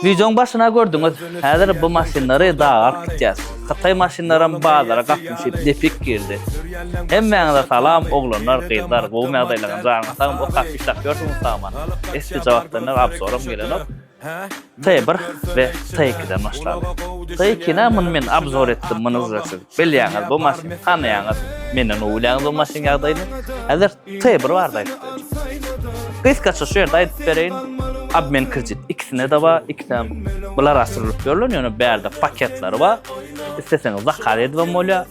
Wideoň başyna gördüňiz, häzir bu maşynlary daga alyp gitýäs. Hytaý maşynlaram bazara gatnaşyp depik girdi. Hemmäňize salam oglanlar gyzlar gowymy ýagdaýlaryňyz janyňyz sagmy okap işläp ýörsüňiz sagman. Esli jogapdan obzoram gelenok. T bir we T ikiden başlaly. T ikini muny men obzor etdim muny uje siz bilýäňiz bu maşyny tanaýaňyz menden gowy bilýäňiz bu maşynyň ýagdaýyny. Häzir T bir barada aýdyp berjek. Gysgaça şu ýerde aýdyp bereýin. Obmen kredit ikisinde-de bar, ikisem bulara sürülip berlen, ýöne bärde paketleri bar. Isleseňiz zakaz edibem bolýar.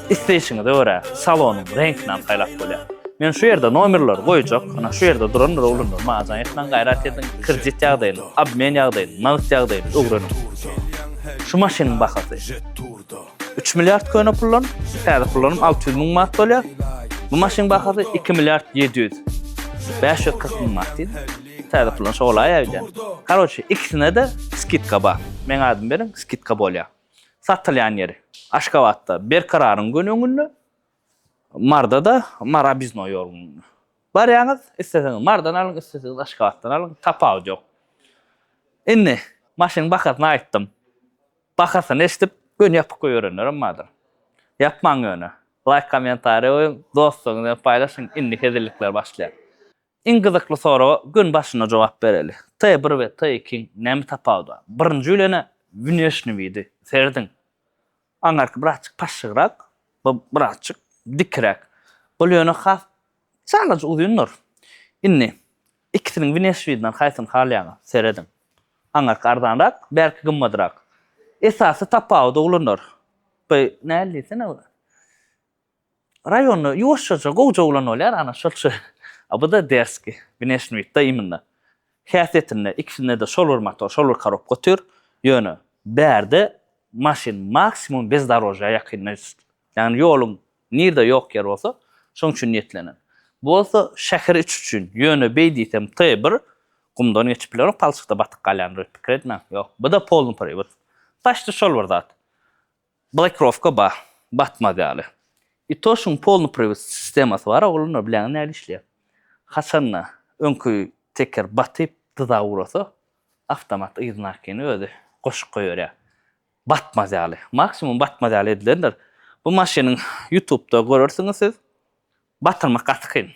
Isleýşiňize görä salonyň reňkini saýlap bolýar. Men şu ýerde nomerleri goýjak. Ana şu ýerde durandyr oglanlar. Maňa jaň etmäň, gaýrat ediň. Kredit ýagdaýyny, obmen ýagdaýyny, nagt ýagdaýyny öwreniň. Şu maşynyň bahasy 3 milliard köne puldan, täze puldanam 600 müň manat bolýar. Bu maşynyň bahasy 2 milliard 700. 540 müň manat diýdi. Täze puldan şo bolaýýar öýdýän. Karoçe, ikisine-de skidka bar. Meň adymy beriň, skidka bolýar. Satylýan ýeri, Aşgabatda Berkararyň göni öňünde, Marda-da Mara Bizno ýolunyň öňünde. Barýaňyz, isleseňiz Mardan alyň, isleseňiz Aşgabatdan alyň, tapawudy ýok. Indi, maşynyň bahasyny aýtdym. Bahasyny eşidip, göni ýapyk goýberenlerem bardyr. Ýapmaň ýöne. Laýk, kommentariý goýuň, dostlaryňyz bilen paýlaşyň, indi hezillikler başlaýar. Iň gyzykly soraga gün başynda jogap bereli. T bir we T ikiň näme tapawudy bar? Birinji bilen-ä wneşni widi. Serediň. Aňarky birazjyk paşşygrak, bu birazjyk dikiräk. Bul ýöne has çalaja uzyndyr. Indi ikisiniň wneşni widinden haýsyny halaýaňyz? Serediň. Aňarky arzanrak, bärki gymmadrak. Esasy tapawudy oglanlar. Bu näl diýsene bu? Raýonda ýuwaşjaja gowja oglan bolýar, ana şolça. A bu-da derski, wneşnwidde imенно. Häsiýetinde ikisinde-de şol bir motor, şol bir korobka otyr. Ýöne bärde maşyn maksimum bezdorožýa ýakyn, ýagny ýoluň nirde ýok ýeri bolsa, şoň üçin niýetlenen. Bu bolsa şäher içi üçin. Ýöne beý diýsem T bir gumdan geçip bilenok, palçykda batyp galýandyr öýdüp pikir etmäň. Ýok, bu-da polny priwod. Paçti şol bir zat. Blokirovka bar, batmaz ýaly. I to şuň polny priwod sistemasy bar oglanlar bilýäňiz nähili işleýär. Haçanda öňki teker batyp dyza ugrasa awtomat yzyndakyny özi goşup goýberýär. Batmaz ýaly. Maksimum batmaz ýaly edilendir. Bu maşynyň ýutubda görersiňiz siz. Batyrmak gaty kyn.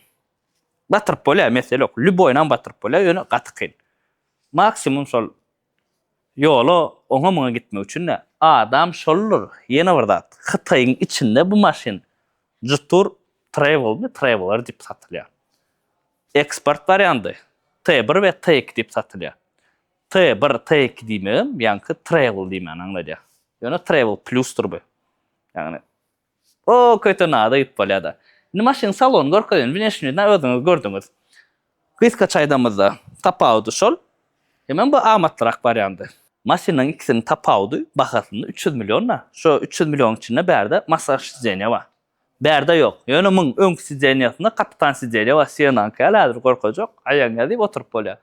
Batyryp bolýar mesele ýok. Lýuboýynam batyryp bolýar ýöne gaty kyn. Maksimum şol Ýola oňa-muňa gitmek üçin-de adam şoldur. Ýene bir zat, Hytaýyň içinde bu maşyn Jetour Travel-mi, Traveler diýip satylýar. Eksport wariandy T bir we T 2 diýip satylýar. T bir, T 2 diýmegem ýaňky Travel diýmäni aňladýar. Ýöne Travel Plus-dyr bu. Ýagny O köýtenada gidip bolýada. Indi maşynyň salonyny görkezeýin. Wneşnýudna özüňiz gördüňiz. Gysgaça aýdamyzda tapawudy şol. Hemem bu amatlyrak wariandy. Maşynlaryň ikisiniň tapawudy bahasynda 300 million-da. Şo 300 millionyň içinde bärde massaž sidenýa bar. Bärde ýok. Ýöne muň öňki sidenýasynda kapitan sidenýa bar. Sienanyňky ýaly häzir görkezjek. Aýagyňy ýazyp oturyp bolýar.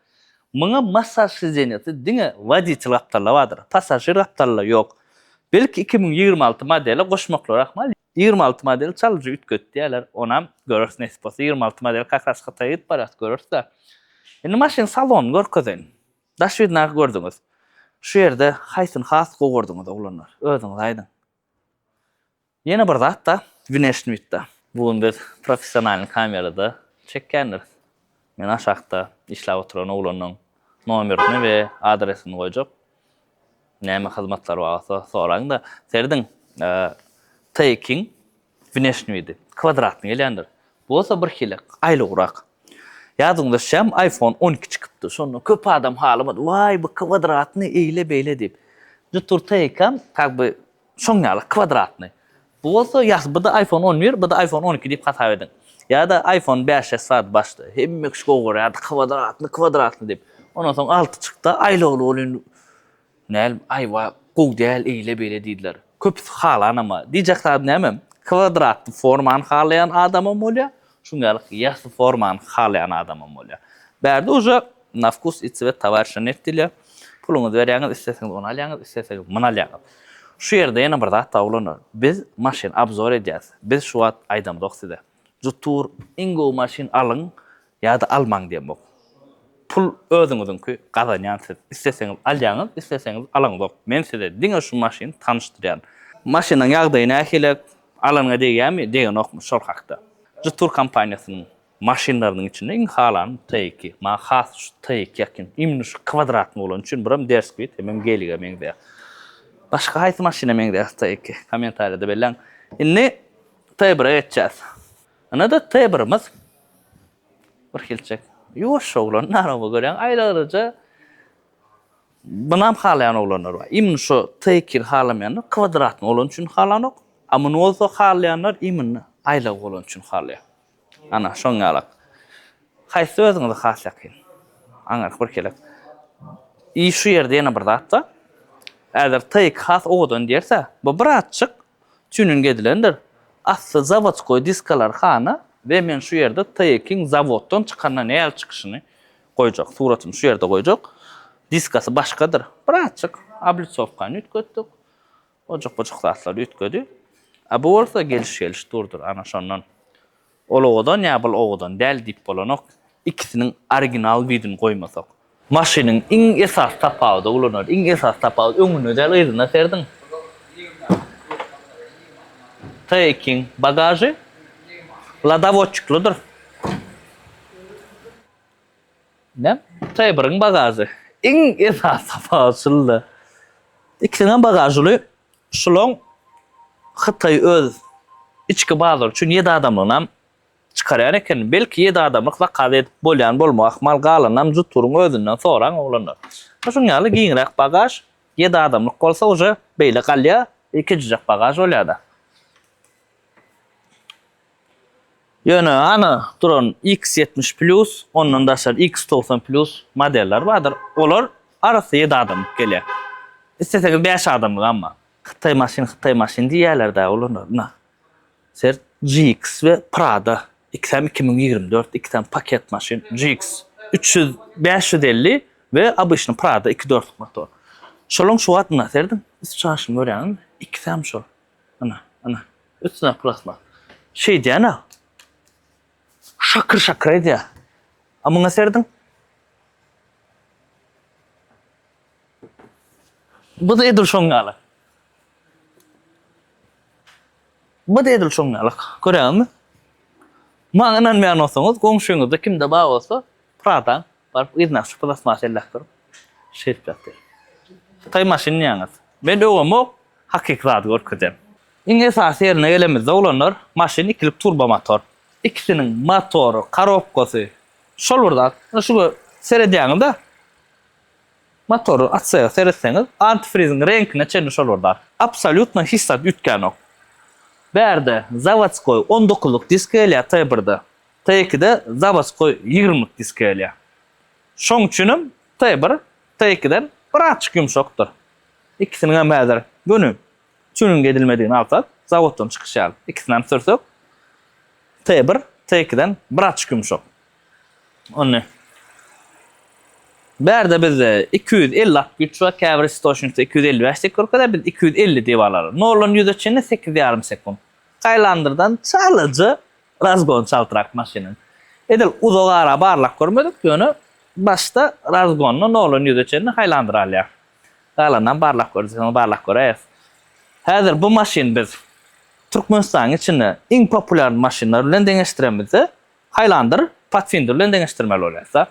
Muňa massaž sidenýasy diňe woditel gapdalda bardyr. Passažir gapdalda ýok. Belki 2026 modele goşmaklary ahmal. 26 model çalyjy üýtgetdi diýýärler. Onam göreris nesip bolsa. 26 model kak ras Hytaýa gidip barýas göreris-de. Indi maşynyň salonyny görkezeýin. Daş ýüzüni gördüňiz. Şu ýerde haýsyny has gowy gördüňiz oglanlar? Özüňiz aýdyň. Ýene bir zat-da, wneşnwidde. Bu gün biz professionalnyý kamerada çekýändiris. Men aşakda işläp oturan oglanyň nomerini we adresini goýjak. Näme hyzmatlary bar bolsa soraň-da. Serediň, T-iň wneşnwidi kwadratny gelýändir. Bu bolsa bir hili aýlawrak. Ýadyňyza düşýärmi, iPhone 12 çykypdy. Şonda köp adam halamady. Waý, bu kwadratny, eýle-beýle diýip. Jetour T-ikam kak by Şoň ýaly kwadratny. Bu bolsa ýa bu-da iPhone 11, bu-da iPhone 12 diýip hasap ediň. Ýa-da iPhone 5S bardy başda. Hemme kişi gowy görýärdi kwadratny, kwadratny diýip. Ondan soň 6 çykdy, aýlawly welin näl aýwa gowy däl eýle-beýle diýdiler. Köpüsi halanama. Diýjek zadym näme? Kwadratny formany halaýan adamam bolýar, şuň ýaly ýasy formany halaýan adamam bolýar. Bärde uje Na wkus i cwet towarişa net diýilýär. Puluňyzy berýäňiz, isleseňiz ony alýaňyz, isleseňiz muny alýaňyz. Şu ýerde ýene bir zat bar oglanlar. Biz maşyn obzor edýäs. Biz şu wagt aýdamzok size. Jetour iň gowy maşyn alyň ýa-da almaň diýemok. Pul özüňiziňki gazanýan siz. Isleseňiz alýaňyz, isleseňiz alaňzok. Men size diňe şu maşyny tanyşdyrýan. Maşynyň ýagdaýy nähili, alanyňa degýärmi, degenokmy şol hakda. Jetour kompaniýasynyň maşynlarynyň içinde iň halanym T2. Maňa has şu T2 ýakyn. Imенно şu kwadratny bolany üçin biram derski hemem gelige meňzeýär. Başga haýsy maşyna meňzeýär T2? Kommentariýada belläň. Indi T1-e geçýäs. Ynha-da T1-imiz. Bir hilçek. Ýuwaş oglan, naroba görýäň, aýlaglyja. Munam halaýan oglanlar bar. Imенно şu T2-ni halamaýanlar kwadratny bolany üçin halanok. A muny bolsa halaýanlar imенно aýlagy bolany üçin halaýar. Ana, şoň ýalak. Haýsy özüňize has ýakyn? Aňyrky bir kelek. I şu ýerde ýene bir zat bar. Häzir T2 has owadan diýerse, bu birazjyk Tuning edilendir. Asly zawodskoý diskalar hana we men şu ýerde T2-iň zawoddan çykanda näl çykyşyny goýjak. Suratyny şu ýerde goýjak. Diskasy başgadyr. Birazjyk oblitsowkany üýtgetdik. Ojak-bujak zatlar üýtgedi. A bu bolsa geliş-geliş durdur. Ana şondan. Ol owadan ýa bul owadan däl diýip bolanok. Ikisiniň original widini goýmasak. Maşynyň iň esasy tapawudy oglanlar, iň esasy tapawut öňünde däl yzynda serediň. T2-iň bagažy ladawotçiklidir. Näme? T1-iň bagažy. Iň esasy tapawut şulda. Ikisiniň bagažy uly. Şulaň Hytaý öz içki bazary üçin ýedi adamlygynam çykarýan eken. Belki ýedi adamlyk zakaz edip bolýan bolmagy ahmal galanynam Juturyň özünden soraň oglanlar. Şuň ýaly giňräk bagaž ýedi adamlyk bolsa uje beýle galýar kiçijek bagaž bolýada. Ýöne ana duran X 70 plus ondan daşary X 90 plus modeller bardyr. Olar arasy ýedi adamlyk gelýär. Isleseňiz bäş adamlyk amma. Hytaý maşyn hytaý maşyn diýýärler-dä olanlar. Ynha. Ser GX we Prada. Ikisem 2024, ikisem paket maşyn. GX 300 550 we obyçny Prada 2.4 motor. Şolaň şu wagt ynha serediň. Üst çaşyny görýäňizmi? Ikisem şol. Ynha, ynha. Üstüne plasma. Şeýdýän-ä. Şakyr-şakyr edýär. A muňa serediň. Bu-da edil şoň ýaly. Bu-da edil şoň ýaly. Görýäňizmi? Maňa ynanmaýan bolsaňyz, goňşyňyzda kimde bar bolsa, Prada baryp yzyna şu plastmas elläp durup, şeýdip ýatyr. Hytaý maşyny diýýäňiz. Men öwemok, hakyky zady görkezýän. Iň esasy ýerine gelemizde oglanlar, maşyn ikilik turbo motor. Ikisiniň motory, korobkasy şol bir zat. Şu seredýäňiz-de, Motory açsaýa seretseňiz antifriziň reňkine çenli şol bir zat. Absolýutno hiç zat üýtgänok. Bärde zawodskoý on dokuzlyk disk gelýär T birde. T ikide zawodskoý ýigrimlik disk gelýär. Şoň üçinem T bir T ikiden birazçyk ýumşakdyr. Ikisiniňem häzir göni tuning edilmedigini alsak zawoddan çykyş ýaly ikisinem sürsek T bir T ikiden birazçyk ýumşak. Ony Bärde bizde 250 at güýç bar, käbir istoçnikde 255 diýip görkezýär, biz 250 diýip alarys. Noldan ýüze çenli sekiz ýarym sekunt. Highlanderdan çalaja razgon çaltrak maşynyň. Edil uzak ara barlap görmedik, ýöne başda razgonda noldan ýüze çenli Highlander alýar. Galanynam barlap görseňiz barlap göräýeris. Häzir bu maşyny biz Türkmenistanyň içinde iň populýar maşynlar bilen deňeşdiremizde Highlander Pathfinder bilen deňeşdirmeli bolýar-da.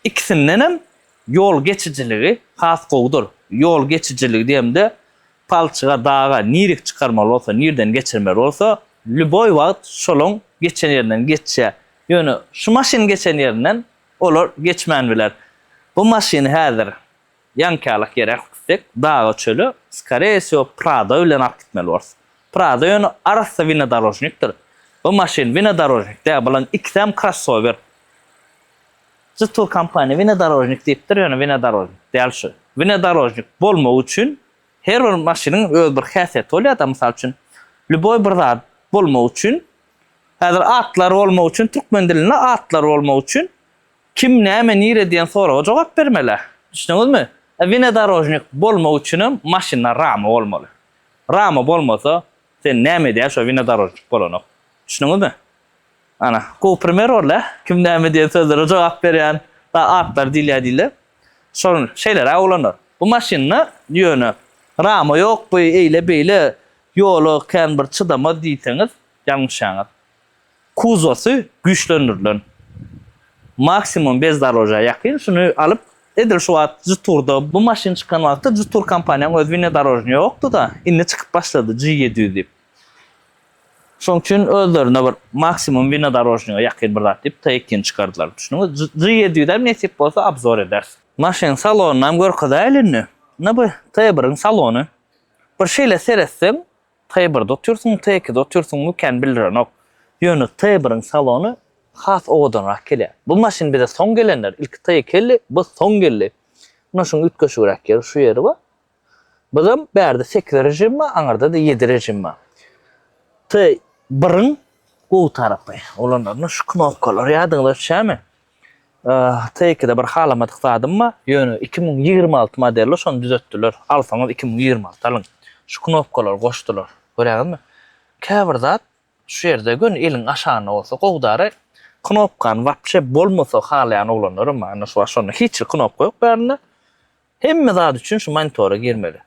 Ikisindenem ýol geçijiligi has gowudyr. Ýol geçijiligi diýemde, palçyga, daga nirik çykarmaly bolsa, nirden geçirmeli bolsa, lýuboý wagt şolaň geçen ýerinden geçýär. Ýöne şu maşyn geçen ýerinden olar geçmän biler. Bu maşyny häzir Ýaňkyýalak ýere alyp gitsek, daga çöle, skoree wseo Prado bilen alyp gitmeli borus. Prado ýöne arassa winodorožnikdir. Bu maşyn winodorožnik däl, bulaň ikisem krossower. Jetour kompaniýa winodorožnik diýipdir, ýöne winodorožnik däl şu. Winodorožnik bolmagy üçin her bir maşynyň öz bir häsiýeti bolýar-da, mysal üçin, lýuboý bir zat bolmagy üçin, häzir atlar bolmagy üçin, türkmen dilinde atlar bolmagy üçin Kim, näme, nire diýen soraga jogap bermeli. Düşdüňizmi? E winedorožnik bolmak üçinem maşynda rama bolmaly. Rama bolmasa, sen näme edýän şo winedorožnik bolanok. Düşdüňizmi? Ana, gowy primer boldy. Kim näme diýen sözlere jogap berýän. Da atlar diýilýär diýilýär. Şol şeýleräk oglanlar. Bu maşynda ýöne rama ýok bu eýle beýle ýola kän bir çydamaz diýseňiz ýalňyşýaňyz. Kuzosy güýçlendirilen. Maksimum bezdoroža ýakyn şuny alyp edil şu wagt Jetourda bu maşyn çykan wagty Jetour kompaniýanyň öz wnedorožnyý ýokdy-da indi çykyp başlady G 700 diýip. Şoň üçin özlerine bir maksimum winodorožnyga ýakyn bir zat diýip T2-ni çykardylar. Düşündiňiz? G 700-em nesip bolsa obzor ederis. Maşynyň salonynam görkezäýeli indi. Ine bu T1-iň salony. Bir şeýle seretseň, T1-de otyrsyňmy, T2-de otyrsyňmy kän bildirenok. Ýöne T1-iň salony has owadanrak gelýär. Bu maşyn bize soň gelenler. Ilki T2 geldi, bu soň geldi. Ine şuň üýtgeşigräk ýeri şu ýeri bar. Bizem bärde 8 režim bar, aňyrda-da 7 režim bar. T biriň gowy tarapy, olanlaryna şu knopkalar ýadyňyza düşýärmi? T 2-de bir halamadyk zadym bar, ýöne 2026 modelli şony düzetdiler. Alsaňyz 2026 alyň. Şu knopkalary goşdular. Görýäňizmi? Käbir zat şu ýerde göni eliň aşagynda bolsa gowdary. Knopkany wapşe bolmasa halaýan oglanlarym bar. Ine şu wagt şonda hiç bir knopka ýok bärinde. Hemme zat üçin şu monitora girmeli.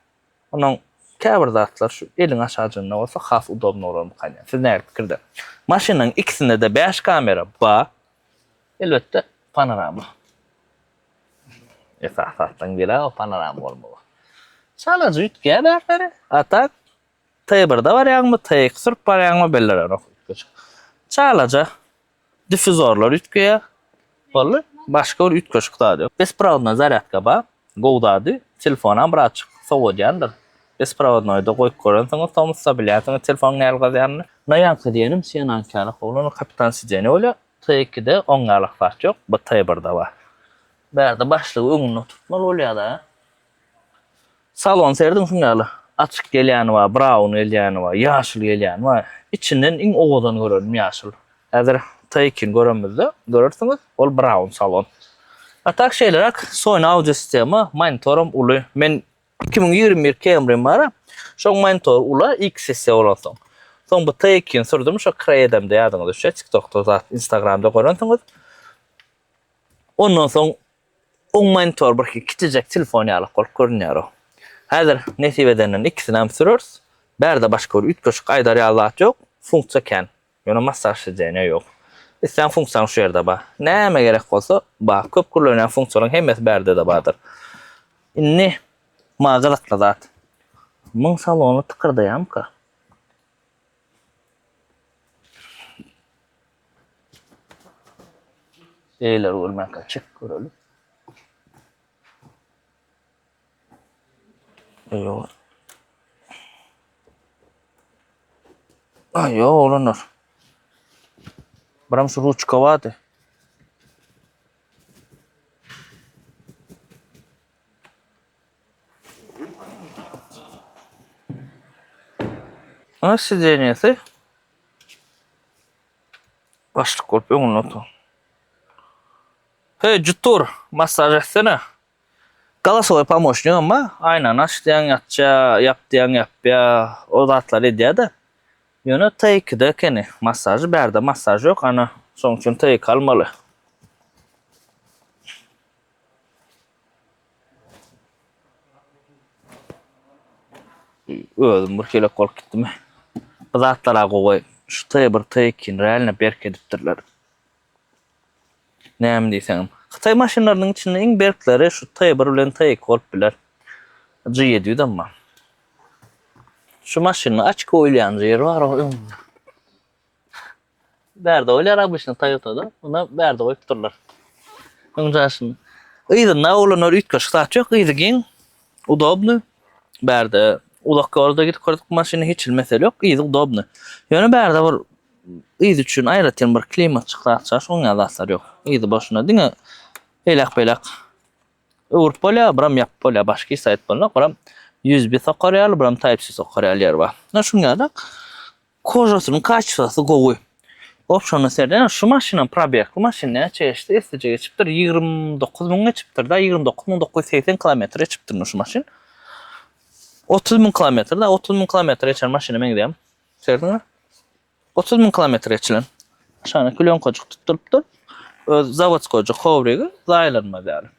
Ondan käbir zatlar şu eliň aşajygynda bolsa has udobno bolarmykan diýýän. Siz nähili pikirde? Maşynyň ikisinde-de 5 kamera ba. Elbetde panorama. Esasy zatlaryň biri o panorama bolmaly. Çalaja üýtgär bärleri. A tak T1-de barýaňmy, T2 sürüp barýaňmy bellerenok. Çalaja Diffuzorlar üýtgeýär. Boldy. Başga bir üýtgeşik zat ýok. Besprovodnoý zarýadka bar. Gowy zady, telefonam birazjyk sowadýandyr. Besprovodnoýda goýup görensiňiz, tomusda bilýänsiňiz telefonyň nähili gyzýanyny. Muna ýaňky diýenim Sienankälik oglan kapitan sideniýe bolýar. T2-de oň ýalak zat ýok, bu T1-de bar. Bärde başlygy öňünde oturtmaly bolýar-da. Salon serediň şuň ýaly. Açyk gelýäni bar, braun gelýäni bar, ýaşyl gelýäni bar. Içinden iň owadan görenim ýaşyl. Häzir T2-ni göremizde görersiňiz, ol braun salon. A tak şeýleräk Sony audio sistema, monitoram uly. Men 2021 Camry-m bar-a, şoň monitory uly, XS bolansoň. Soň bu T2-ni sürdüm, şo Creta-mda ýadyňyza düşýär, TikTok-da zat, Instagram-da görensiňiz. Ondan soň Oň monitor bir kiçijek telefon ýaly bolup görünýär o. Häzir nesip edenden ikisini hem süreris. Bärde başga bir üýtgeşik aýdar ýaly zat ýok. Funksiýa kän. Ýöne massaž sideniýa ýok. Islän funksiýaň şu ýerde bar. Näme gerek bolsa bar. Köp gürlenýän funksiýalaryň hemmesi bärde-de bardyr. Indi maňa gyzykly zat. Muň salony tykyrdaýamyka? Eýler görmänkä çek göreli. Eýwa. Aý, ýok oglanlar. Biram şu ruçka bardy. Ana sidenýesi. Başlyk bolup öňünde otur. Hey, Jutur, massaž etsene. Golosowy pomoşnik amma aýnany aç diýýäň ýatja, ýap diýýäň ýapýa, o zatlary edýä-de. Ýöne T2-de ekeni massažy, bärde massaž ýok, ana şoň üçin T2 almaly. Özüm bir kelek bolup gitdim. Bu zatlar-a gowy. Şu T1, T2-ni realno berk edipdirler. Näme diýseňem. Hytaý maşynlarynyň içinde iň berkleri şu T1 bilen T2 bolup biler. G700 hem bar. Şu maşynda açyk goýulýan ýeri bar o öňünde. Bärde goýlar obычно Toyota'da. Buna bärde goýupdyrlar. Öň jaşyny. Yzynda oglanlar üýtgeşik zat ýok. Yzy giň, udobny. Bärde uzak ýolda gidip gördük maşyny hiç hili mesele ýok. Yzy udobny. Ýöne bärde bir yz üçin aýratyn bir klimatçyk zat çaş oň ýaly zatlar ýok. Yzy boşuna diňe eýläk-beýläk öwürip bolýar, biram ýapyp bolýar. Başga hiç zat edip bolmaz. Biram USB sokar ýaly, biram Type-C sokar ýaly ýeri bar. Şuň ýaly Kožasynyň kaçestwasy gowy. Hop şonda serden şu maşynam probegli maşyn näçe geçdi eslice geçipdir 29 müň geçipdir da 29980 kilometr geçipdir şu maşyn. 30 müň kilometr da 30 müň kilometr geçen maşyna meňzeýär. Serdiňmi? 30 müň kilometr geçilen. Aşagyna klýonkajyk tutdurypdyr. Öz zawodskoýja kowrigi zaýalanmaz ýaly.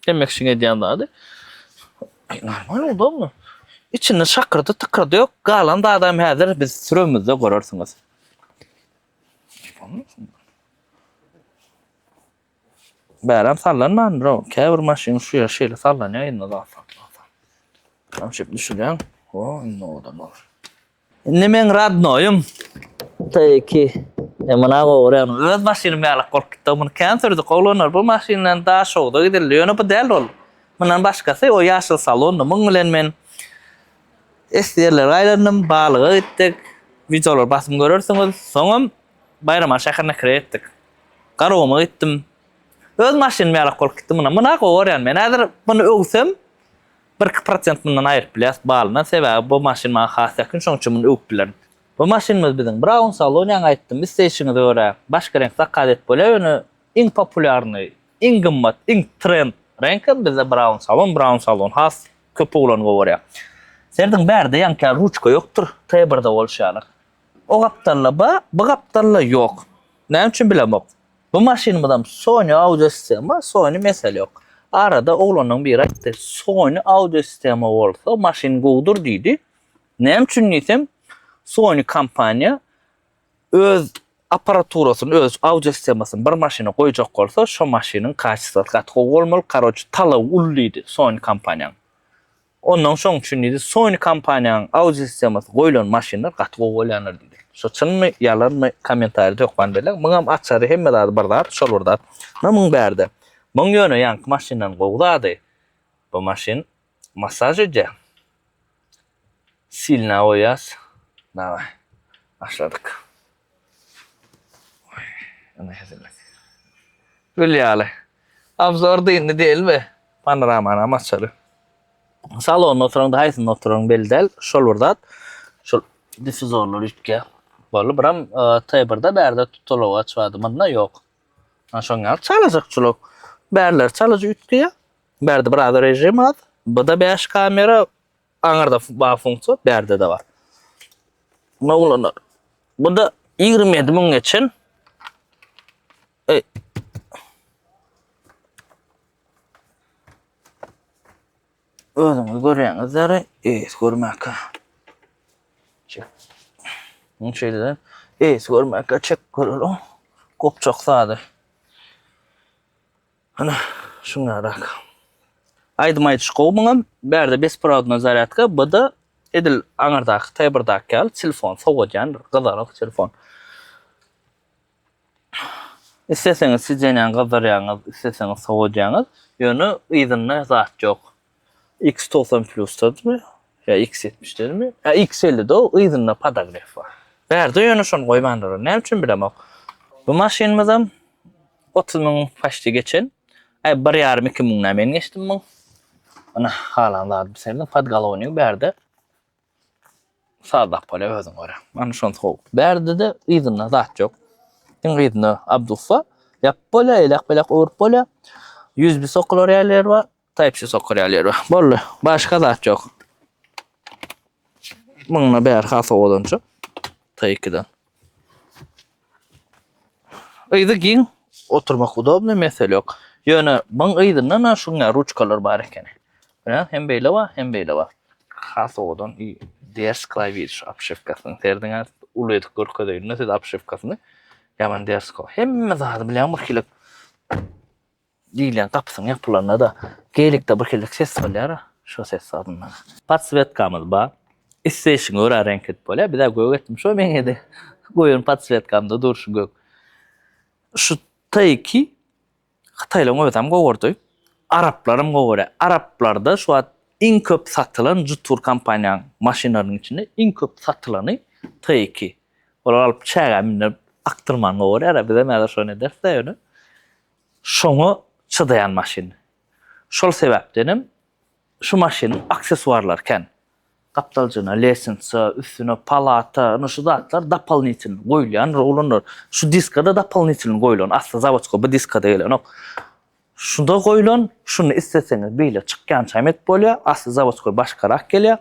Hemme kişiň edýän zady. Normal udobno. Içinde şakyrdy tykyrdy ýok. Galan zadam häzir biz süremizde görersiňiz. Bärem sallanmandyr o. Käbir maşyn şu ýer şeýle sallanýar indi zat sallansa. Tam şeýle düşürýäň. O indi owadan bolar. Indi meň radnoýum T2. E muna gowurýan. Öz maşynym ýalak bolup gitdi. Muny kän sürdük oglanlar. Bu maşyn bilen Daşogza gidildi. Ýöne bu däl ol. Mundan başgasy o ýaşyl salondy. Muň bilen men esli ýerlere aýlandym. Balyga gitdik. Wideolary basym görersiňiz. Soňam Baýramaly şäherine kireý etdik. Garaguma gitdim. Öz maşynym ýalak bolup gitdi muna. Muna gowarýan men. Häzir muny öwsem bir-iki prosent mundan aýryp bilýäs balyndan. Sebäbi bu maşyn maňa has ýakyn, şonuň üçin muny öwüp bilerin. Bu maşynymyz biziň Brown salon ýaňy aýtdym. Isleýşiňize görä başga reňk zakaz edip bolýar. Ýöne iň populýarnyý, iň gymmat, iň trend reňkem bizde Brown salon. Brown salon has köp oglan gowarýar. Serediň bärde ýaňky ýaly ruçka ýokdur. T1-de bolşy ýaly. O gapdalda ba, bu gapdalda ýok. Näme üçin bilemok. Bu maşynymyzam Sony audio sistema, Sony mesele ýok. Arada oglanyň biri aýtdy, Sony audio sistema bolsa maşyn gowudyr diýdi. Näme üçin diýsem, Sony kompaniýa öz apparaturasyny, öz audio sistemasyny bir maşyna goýjak bolsa, şo maşynyň kaçestwasy gaty gowy bolmaly, karoçe talaby uly diýdi Sony kompaniýaň. Ondan şoň üçin diýdi, Sony kompaniýanyň audio sistemasy goýlan maşynlar gaty gowy bolýandyr diýdi. Şo çynmy, ýalanmy kommentariýada hökman belläň. Muňam açary hemme zady bir zat, şol bir zat. Ynha muň bärde. Muň ýöne ýaňky maşyndan gowy zady, bu maşyn massaž edýär. Silna goýýas. Daway. Başladyk. Ine hezillik. Gül ýaly. Obzor dyndy diýelmi? Panoramany açaly. Salonda oturaňda haýsynda oturaň belli däl. Şol bir zat. Şol diffuzorlar üýtgär. Boldy. Biram e, T1-de bärde tutalawaç bardy. Munda ýok. Ha şoň ýaly çalajak çulak. Bärler çalajy üýtgeýär. Bärde biraz rejim az. Bu da 5 kamera. Aňyrda bar funksiýa, bärde-de bar. Oglanlar. Bu da 27 müň geçen. Ey. Özüňiz görýäňiz däri, eýesi görmäkä. Çek. Muny şeýleden eýesi görmäkä çek göreli. Gopjak zady. Ana, şuňarak. Aýdym aýdyş gowy muňam. Bärde besprovodnoý zarýadka, bu-da edil aňyrdaky T1-daky ýaly telefon sowadýan bir gyzarok telefon. Isleseňiz sidenýäni gyzdyrýaňyz, isleseňiz sowadýaňyz. Ýöne yzynda zat ýok. X 90 plusdadymy? Ýa X 70-dedimi? Ýa X 50-de o yzynda podogref bar. Bärde ýöne şony goýmandyrlar. Näme üçin bilemok. Bu maşynymyzam 30 müň paçti geçen. Aý bir ýarym iki müňden men geçdim muň. Ana halan zady bir podgolownik bärde. Sazlap bolýar özüň görä. Ana şonsy gowy. Bärde-de yzynda zat ýok. Diň yzynda abduffa. Ýapyp bolýar, eýläk-beýläk öwrüp bolýar. USB sokular ýaly ýer bar, Type-C sokular ýaly ýer bar. Boldy. Başga zat ýok. Muňda bäri has owadança. T2-den. Yzy giň, oturmak udobny, mesele ýok. Ýöne muň yzyndan ha şuň ýaly ruçkalar bar ekeni. Görýäňiz, hem beýle bar, hem beýle bar. Has owadan i dersk klawiş obşewkasyny serediň uly edip görkezeýin size obşewkasyny. Ýaman dersko. Hemme zady bilýän bir hili diýilýän gapysyň ýapylanda-da gelikde bir hili ses bolýar. Şo ses adyndan. Podswetkamyz bar. Isleýşiňe görä reňk edip bolýar. Biz-ä gök etdim. Şo meňede goýan podswetkamda dur şu gök. Şu T2 Hytaýlaryň özem gowurdy. Araplaram gowurýar. Araplarda şu wagt iň köp satylan Jetour kompaniýanyň maşynlarynyň içinde iň köp satylany T2. Olar alyp çägä mündirip akdyrman gowurýar. Bizem häzir şony ederis-de ýöne. Şoňa çydaýan maşyn. Şol sebäpdenem şu maşynyň aksessuarlary kän. Gapdaljyna lesnitsa, üstüne palata, ine şu zatlar dopolnitelny goýulýan oglanlar. Şu diskada dopolnitelny goýulan, asly zawodskoý bu diskada gelenok. Şunda goýulan, şuny isleseňiz beýle çykýança hem edip bolýar, asly zawodskoý başgarak gelýär.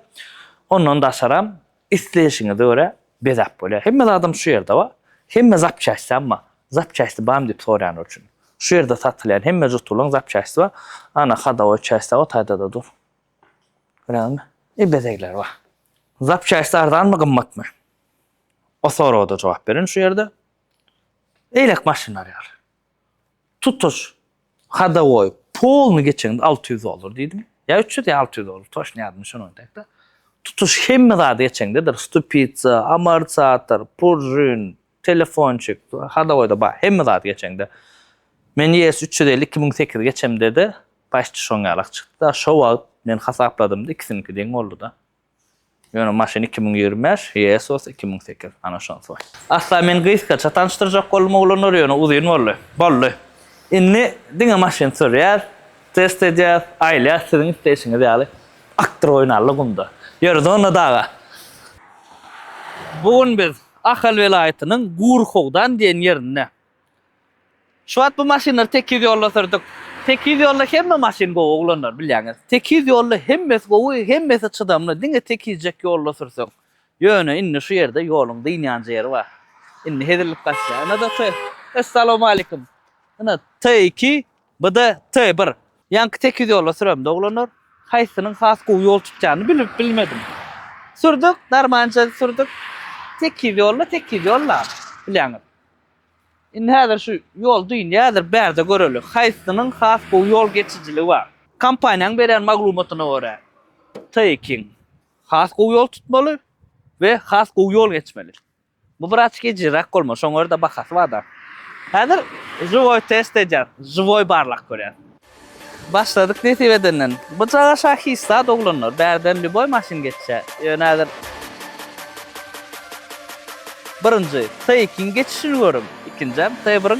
Ondan daşaram isleýşiňize görä bezäp bolýar. Hemme zadam şu ýerde bar. Hemme zapçastýam bar. Zapçasty barmy diýip soraýanlar üçin. Şu ýerde satylýan hemme jutulyň zapçasty bar. Ana hadowoý çästi o taýda-da dur. Görýäňizmi? E bezegler bar. Zapçasty arzanmy, gymmatmy? O soraga-da jogap berin şu ýerde. Eýlek maşynlar ýaly. Tutuş hadowoý polny geçeňde 600 dollar diýdim. Ýa 300 ýa 600 dollar, toçny ýadyma düşenok. Tutuş hemme zady geçeňdedir. Stupitsa, amortisator, puržin, Telefonçik, hadowoýda bar, hemme zat geçeňde. Men ES 350 2008 geçemde-de paçti şoň ýalak çykdy-da, şo wagt men hasapladymda ikisiniňki deň boldy-da. Ýöne maşyn 2025, ES bolsa 2008, ana şonsy. Asla men gysgaça tanyşdyrjak boldum oglanlar, ýöne uzyn boldy. Boldy. Indi diňe maşyn sürýäs, test edýäs, aýlaýas siziň isleýşiňiz ýaly. Akdyr oýnally gumda. Ýör zona daga. Bu gün biz Ahal welaýatynyň Gurhowdan diýen ýerinde. Şu wagt bu maşynlary tekiz ýolda sürdük. Tekiz ýolda hemme maşyn gowy oglanlar bilýäňiz. Tekiz ýolda hemmesi gowy, hemmesi çydamly. Diňe tekizjek ýolda sürseň. Ýöne indi şu ýerde ýoluň dynýanja ýeri bar. Indi hezillik başlaýar. Ine-de T. Essalawmalikim. Ine T2 Bu-da T bir. Ýaňky tekiz ýolda süremde oglanlar, haýsysynyň has gowy ýol tutýanyny bilip bilmedim. Sürdük, narmança sürdük. Tekiz ýolda tekiz ýol-da, bilýäňiz. Indi häzir şu ýol dynýadyr, bärde göreli, haýsysynyň has gowy ýol geçijiligi bar. Kompaniýanyň berýän maglumatyna görä, T2-iň has gowy ýol tutmaly we has gowy ýol geçmeli. Bu birazçyk ejizräk bolmaly, şoňa görä-de bahasy bar-da. Häzir žiwoý test edýäs, žiwoý barlap görýäs. Başladyk nesip edenden. Bu jaga şa hiç zat oglanlar, bärden lýuboý maşyn geçýär. Ýöne häzir birinji T2-iň geçişini görüň, ikinjem T1-iň.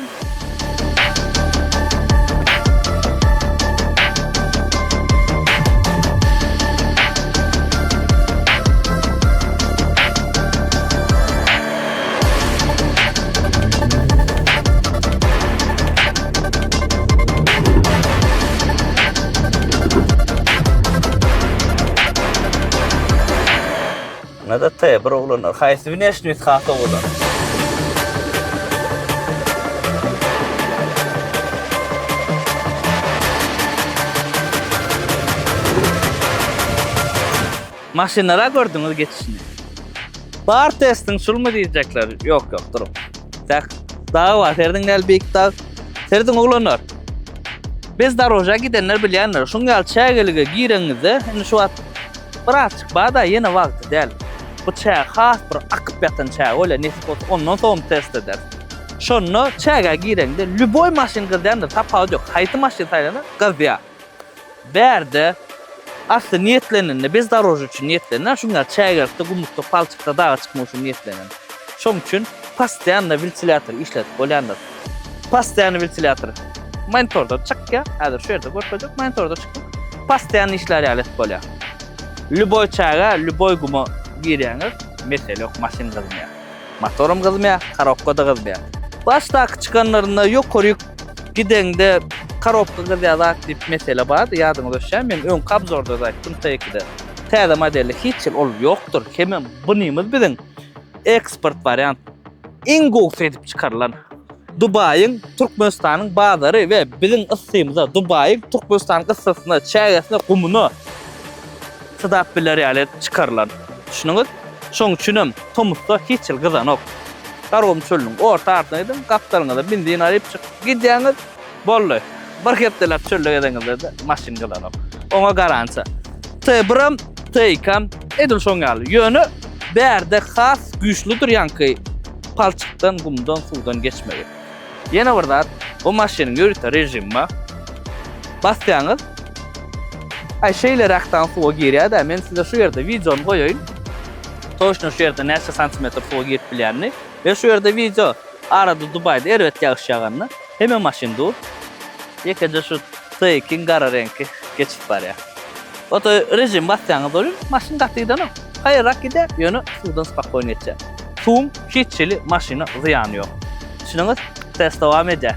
Nada T bir oglanlar. Haýsy wneşnit has owadan? Maşynlara gördüňiz geçişini. Bar testiň şulmy diýjekler. Ýok ýok duruň. Tak. Dag bar. Serediň näl beýik dag. Serediň oglanlar. Bez doroža gidenler bilýändir. Şuň ýaly çägelige gireňizde, indi şu wagt birazçyk bar-da, ýene wagty däl. Bu çäge has bir akyp ýatan çäge bolýar. Nesip bolsa ondan soň test ederis. Şonda çägä gireňde lýuboý maşyn gyzýandyr, tapawudy ýok. Haýsy maşyn saýlanyň gyzýar. Bärde asly niýetlenende bezdorožýe üçin niýetlenen, şuň ýaly çägelikde, gumlukda, palçykda daga çykmak üçin niýetlenen. Şoň üçin postoýanno wentilýator işledip bolýandyr. Postoýanno wentilýator monitorda çykýar. Häzir şu ýerde görkezjek, monitorda çykýar. Postoýanno işlär ýaly edip bolýar. Lýuboý çägä, lýuboý guma girýäňiz, mesele ýok, maşyn gyzmaýar. Motoram gyzmaýar, korobka-da gyzmaýar. Başdaky çykanlarynda ýokaryk gideňde korobka gyzýar zat diýip mesele bardy, ýadyňyza düşýär. Men öňki obzorda-da aýtdym T2-de. Täze modelde hiç hil ol ýokdur. Hemem bunymyz biziň eksport wariant. Iň gowusy edip çykarylan. Dubaýyň Türkmenistanyň bazary we biziň yssymyza, Dubaýyň Türkmenistanyň yssysyna, çägesine, gumuna çydap biler ýaly edip çykarylan. Düşündiňiz? Şoň üçinem tomusda hiç hil gyzanok. Garagum çölüniň orta arasyna gidiň, gapdalyňyza benzin alyp çykyp gidýäňiz, boldy. Bir hepdeläp çölde gezeňizde-de maşyn gyzanok. Oňa garantiýa. T birem, T ikem edil şoň ýaly. Ýöne bärde has güýçlüdir ýaňky palçykdan, gumdan, suwdan geçmegi. Ýene bir zat, bu maşynyň ýörite režimi bar. Basýaňyz, aý şeýleräkden suwa girýär-dä, men size şu ýerde wideony goýaýyn. Toçno şu ýerde näçe santimetr suwa girip bilýänini. We şu ýerde wideo, arada Dubaýda erbet ýagyş ýaganda, hemme maşyn dur. Ýekeje şu T2-iň gara reňki geçip barýar. Ota režim basýaňyz welin, maşyn gaty gidenok. Haýyrrak gidýär, ýöne suwdan spokojno geçýär. Suwuň hiç hili maşyna zyýany ýok. Düşündiňiz? Test dowam edýär.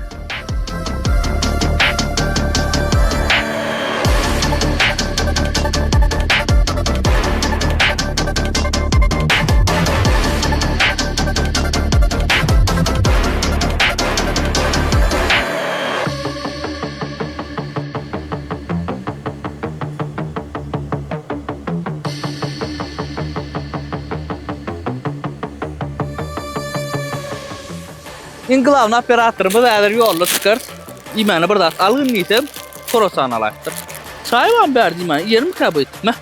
Iň glawny operatorymyz häzir ýolda çykarys. Iýmäne bir zat algyn diýsem, horasan alaýypdyr. Çaý barmy bärde iýmäne? Iýermikä bu it? Meh.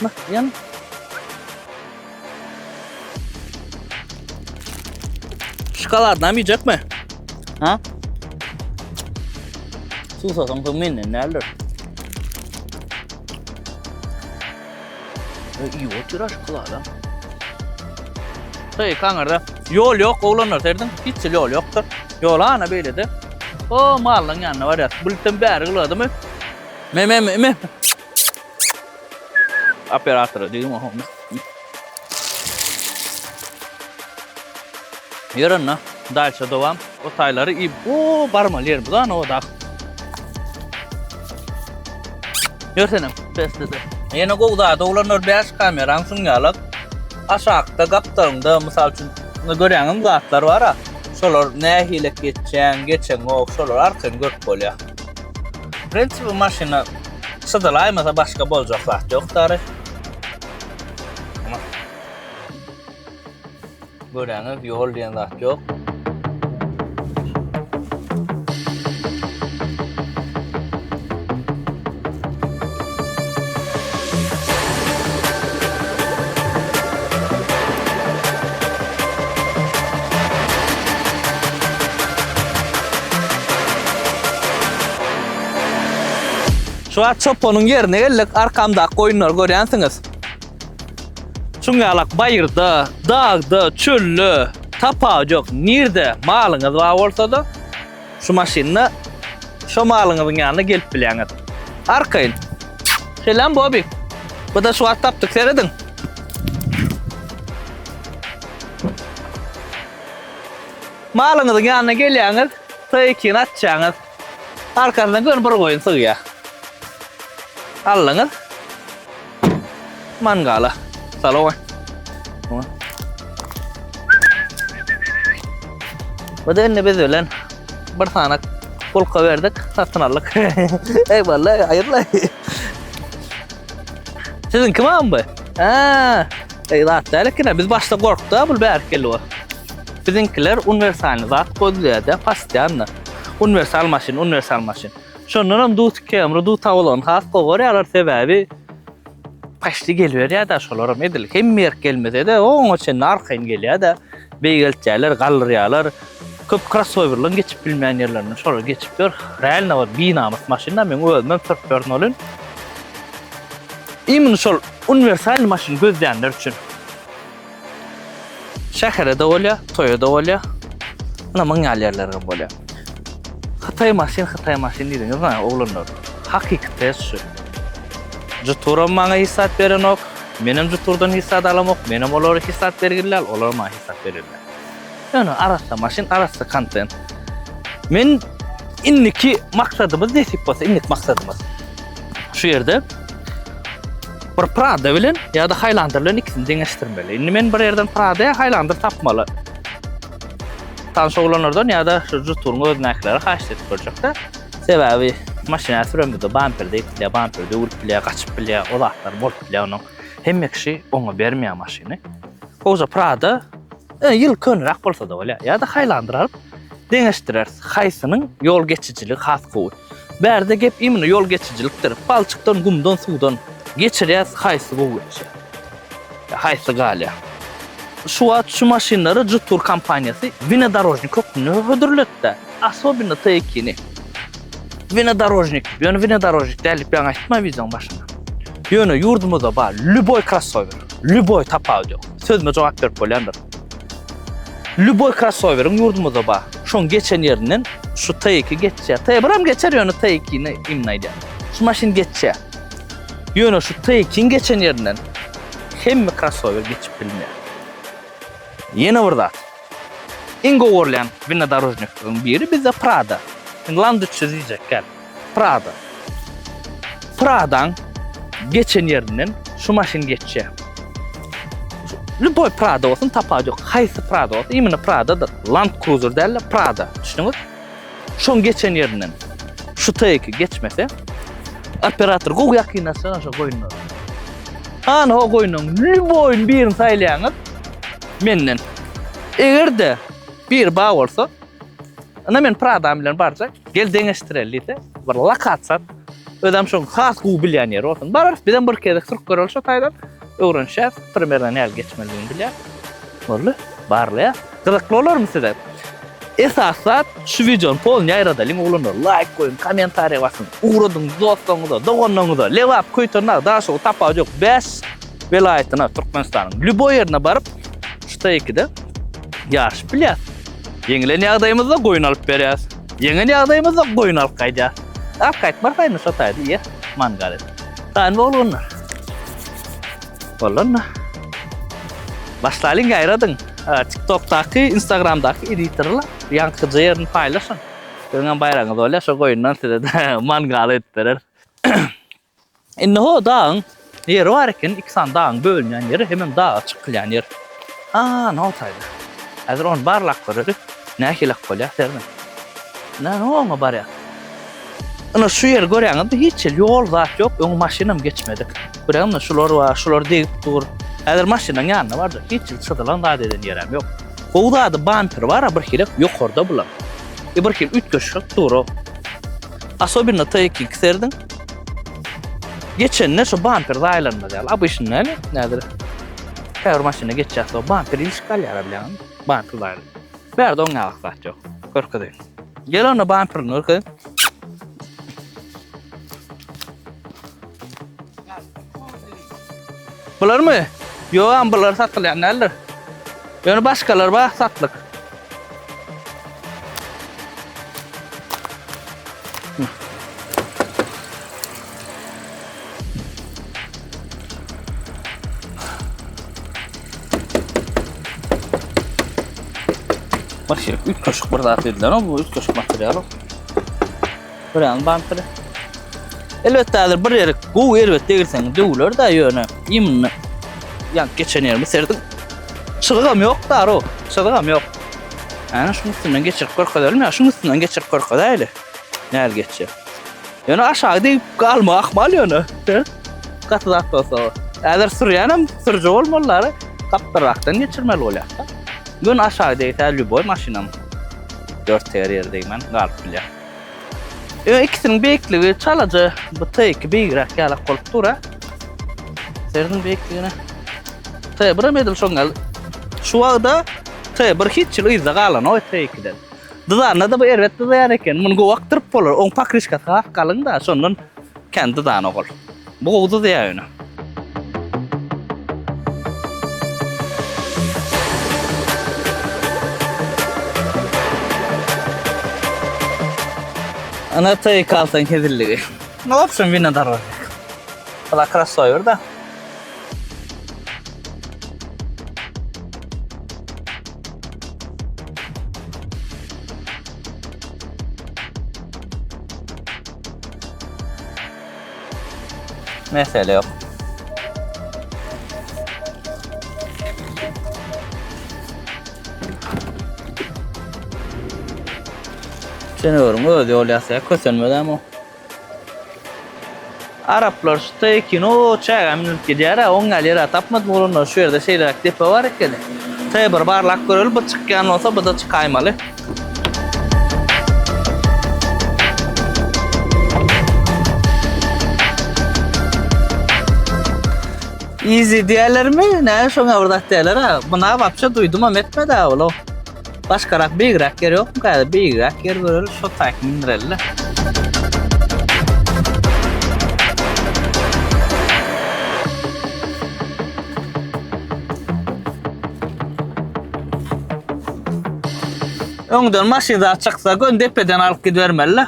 Meh, iýen. Şokoladynam iýjekmi? Ha? Susasaň soň menden däldir. Iýip otyr ha şokolada. Hey, kaňyrda. Ýol ýok, oglanlar serediň. Hiç ýol ýokdur. Ýol ana beýlede. O, mallaň ýanyna barýas. Bulutdan bäri gyladymy? Me, me, me, me. Operatora diýdim oho. Ýör onda, dalşa dowam. O taýlary iýip, o barmaly ýerimiz ana o dag. Ýörsenem, beslede. Ýene gowy zat, oglanlar 5 kameraň şuň ýalak. Aşakda gapdalyňda, mysal üçin, görýäňiz zatlar bar-a. Şolar nähili geçýän, geçeňok, şolar arkaýyn görüp bolýar. Prinsipi maşyna çyzylaýmasa başga boljak zat ýok dary. Görýäňiz, ýol diýen zat ýok. Şu wagt çopanyň ýerine geldik. Arkamdaky goýunlary görýänsiňiz. Şuň ýalak baýyrda, dagda, çölde tapawut ýok. Nirde malyňyz bar bolsa-da, şu maşynda şo malyňyzyň ýanyna gelip bilýäňiz. Arkaýyn. Şeýlemi Bobik? Bu-da şu wagt tapdyk, serediň. Malyňyzyň ýanyna gelýäňiz, T2-ni açýaňyz. Arkasyndan göni bir goýun sygýar. Aldyňyz. Mangala. Sala goý. Bu da indi biz bilen bir sanak pulka berdik, satyn aldyk. Eyvallah, aýyrla. Siziň kim am bu? Ha, ey zat däl eken, biz başda gorkdy, bu bärik geldi bu. Biziňkiler uniwersalny zat gözleýär-de, postoýanno. Uniwersal maşyn, uniwersal maşyn. Şondan hem dut Camry, dut Avalon has gowy görýärler, sebäbi paşly geliberýär-de şolaram edil hemme ýer gelmese-de, oňa çenli arkaýyn gelýär-de, beýgeltýärler, galdyrýarlar. Köp krossowerleň geçip bilmeýän ýerlerinden şolar geçip ýör. Realno bir binamys maşyn-da, meň özümem sürüp ýörün ol. Imенно şol uniwersal maşyn gözleýänler üçin. Şähere-de bolýar, toýa-da bolýar. Ynha muň ýaly ýerlere hem bolýar. Hytaý maşyn, Hytaý maşyn diýdiňiz maňa oglanlar. Hakyky test şu. Jturam maňa hiç zat berenok, menem Jturdan hiç zat alamok, menem olara hiç zat bergili däl, olaram maňa hiç zat bergili däl. Ýöne arassa maşyn, arassa kontent. Men indiki maksadymyz nesip bolsa, indiki maksadymyz şu ýerde bir Prada bilen ýa-da Highlander bilen ikisini deňeşdirmeli. Indi men bir ýerden Prada ýa Highlander tapmaly. Tanyş oglanlardan ýa-da şu Juturyň özündäkileri haýyşt edip görjekde. Sebäbi maşyna süremizde bamper degip bilýär, bamper döwülip bilýär, gaçyp bilýär, o zatlar bolup bilýär onuň. Hemme kişi oňa bermeýär maşyny. Gowja Prada e, ýyl köneräk bolsa-da bolýar. Ýa-da Highlander alyp deňeşdireris. Haýsynyň ýol geçijiligi has gowy. Bärde gep imенно ýol geçijilikdir. Palçykdan, gumdan, suwdan geçirýäs, haýsy gowy geçýär. Haýsy galýar. Şu wagt şu maşynlary Jetour kompaniýasy wnedorožnik hökmünde hödürletdi. Asobinno T2-ni. Wnedorožnik. Ýöne wnedorožnik däl diýip ýaňy aýtma wideoň başynda. Ýöne ýurdumyzda bar lýuboý krossower. Lýuboý tapawudy ýok. Sözüme jogap berip bolýandyr. Lýuboý krossoweriň ýurdumyzda bar. Şoň geçen ýerinden şu T2 geçýär. T1 hem geçer ýöne T2-ni imенно aýdýan. Şu maşyn geçýär. Ýöne şu T2-iň geçen ýerinden hemme krossower geçip bilmeýär. Ýene bir zat. Iň gowy görülýän wnedorožnikleriň biri bizde Prada. Indi Land 300 diýjek gel. Prada. Pradaň geçen ýerinden şu maşyn geçýär. Lüboý Prada bolsun tapawudy ýok. Haýsy Prada bolsun, imенно Pradadyr. Land Cruiser däl-de Prada. Düşündiňiz? Şoň geçen ýerinden şu T2 geçmese, operator gowy ýakynlaşsana şo goýunlara. Ana o goýnuň lüboýuny birini saýlaýaňyz menden. Eger-de bir bar bolsa. Ynha men Pradam bilen barjak. Gel deňeşdireli diýse, bir lak atsak, özem şoň has gowy bilýän ýeri bolsun. Bararys, bizem bir gezek sürüp göreli şo taýdan. Öwrenişýäs, primerno nähili geçmelidigini bilýäs. Boldy, barlaýas. Gyzykly bolarmy size? Esasy zat şu wideony polny ýaýradalyň oglanlar. Laýk goýuň, kommentariýa basyň. Ugradyň dostlaryňyza, doganlaryňyza. Lebap, Köýtendag, Daşoguz tapawudy ýok. 5 welaýatyna Türkmenistanyň lýuboý ýerine baryp şu T2-de ýaryşyp bilýäs. Ýeňilen ýagdaýymyzda goýun alyp berýäs. Ýeňen ýagdaýymyzda goýun alyp gaýdýas. Alyp gaýtmarys indi şo taýda iýer mangal edip. Taýyn bolgunlar. Bolanda. Başlalyň ýaýradyň. TikTokdaky, Instagramdaky editorlar ýaňkyja ýerini paýlaşyň. Siziň hem baýragyňyz bolýar, şo goýundan size mangal edip bereris. Indi ho dagyň ýeri bar eken, iki sany dagyň bölünýän ýeri, hemem daga çykylýan ýer. A, noltaýda. Häzir ony barlap göreli, nähilek bolýar, serme. Näme oňa barýar? Ine şu ýeri görýäňizmi, hiç ýer ýol zat ýok, öňe maşynam geçmedik. Görýäňizmi, şular bar, şular degip dur. Häzir maşynyň ýanyna barjak, hiç ýer çyzylan zat eden ýerem ýok. Gowy zady bamperi bar-a bir hili ýokarda bular. E bir hili üýtgeşik dur-ow. Asobinno T2 serdiň. Geçende şu bamper zaýalanmaz ýaly. Obyçny näme? Nädir? Käbir maşyna geçýär, so bamper ilişip galýar bilýäňmi? Bamper zaýalan. Bärde oň ýaly zat ýok. Görkezeýin. Gel onda bamperini görkezeýin. Bularmy? Ýok, bular satylýan däldir. Ýöne başgalar bar satlyk. Bir şey, üç kaşık bir zat dediler ama bu üç kaşık material. Buranın bamperi. Elbetde häzir bir ýeri gowy erbet degirseň döwüler da ýöne imni ýa geçen ýerimi serdiň. Çyzygam ýok da ro, çyzygam ýok. Ana şuň üstünden geçirip görkezelim ýa şuň üstünden geçirip görkezäýli. Näl geçýär. Ýöne aşagy degip galma ahmal ýöne. Gaty zat bolsa. Häzir sürýänem sürüji bolmalylar. Gapdalrakdan geçirmeli bolýar. Gün aşagy degse lýuboý maşynam dört teger ýeri degmän galyp bilýär. Ýöne ikisiniň beýikligi çalaja bu T2 beýigräk ýalak bolup dur-a. Serediň beýikligine. T1 hem edil şoň ýaly. Şu wagda T1 hiç ýyl yzda galanok T2-den. Dyzanda-da bu erbet dyzaýan eken. Muny gowy akdyryp bolar. Oň pokryşkasy has galyň-da, şondan kän dyzanok ol. Bu gowy dyzaýar ýöne. Ana T2 alsaň hezilligi. No option wina darwar. Bula crossover da. Mesele ýok. Senörüň özi ýol ýasaýar, kösenmedem o. Araplar şu T2-ni o çägä münüp gidýär-ä, oň ýaly ýer-ä tapmadym oglanlar, şu ýerde şeýleräk depe bar ekeni. T1 barlap göreli, bu çykýan bolsa, bu-da çykaýmaly. Easy diýerlermi? Näme şoňa bir zat diýerler-ä. Buna wapşe duýdumam etmedi-ä ol. Başgarak beýigräk ýer ýokmy häzir? Beýigräk ýer göreli, şo taýk mindireli-le. Öňden maşyn zat çyksa gön depeden alyp gidibermeli-le.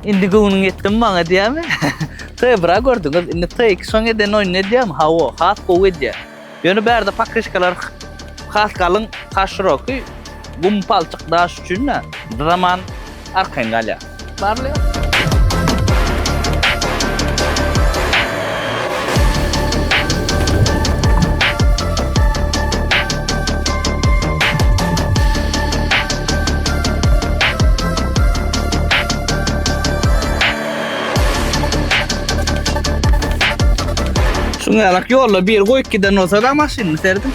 Indi göwnüň ýetdimi maňa diýýärmi? T1-a gördüňiz. Indi T2 şoň eden oýnuny edýärmi? Hawa, has gowy edýär. Ýöne bärde pokryşkalar has galyň, has şirokiý, gum palçyk daş üçin-de zaman arkaýyn galýar. Barly. Şuň ýalak ýolda biri goýup giden bolsa da maşynyny serdim.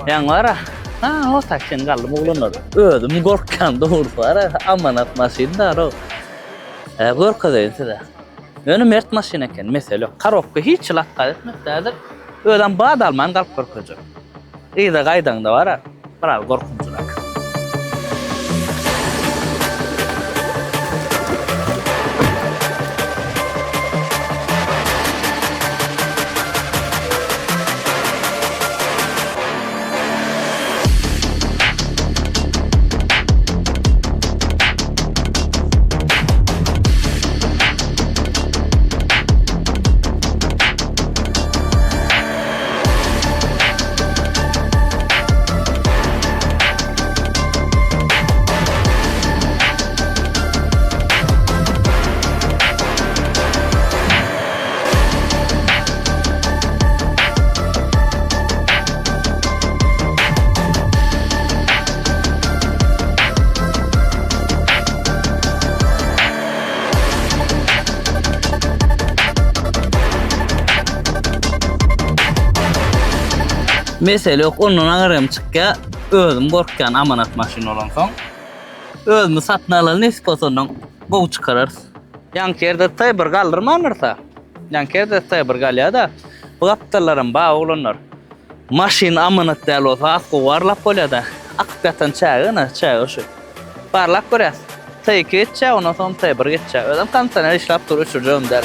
Ýaň bara. Ha, o taksin galdym oglanlar. Özüm gorkýan dogrusu bara. Amanat maşyn da ro. E, görkezeýin size. Ýöne mert maşyn eken, mesele ýok. Korobka hiç ýyl atga etmedi häzir. Özem bad alman galyp görkezjek. Yza gaýdaňda bar-a, biraz gorkunjyrak. Mesele ýok, ondan aňyrym çykýa. Özüm gorkýan amanat maşyn bolansoň. Özümiz satyn alaly nesip bolsa ondan gowy çykararys. Ýaňky ýerde T1 galdyrmandyrsa. Ýaňky ýerde T1 galýa-da. Bu gapdallaram bar oglanlar. Maşyn amanat däl bolsa has gowy barlap bolýa-da. Akyp ýatan çäge ine, çäge şu. Barlap görýäs. T2 geçýär, ondan soň T1 geçýär. Özem kondisioner işläp dur, öçürjegem däl.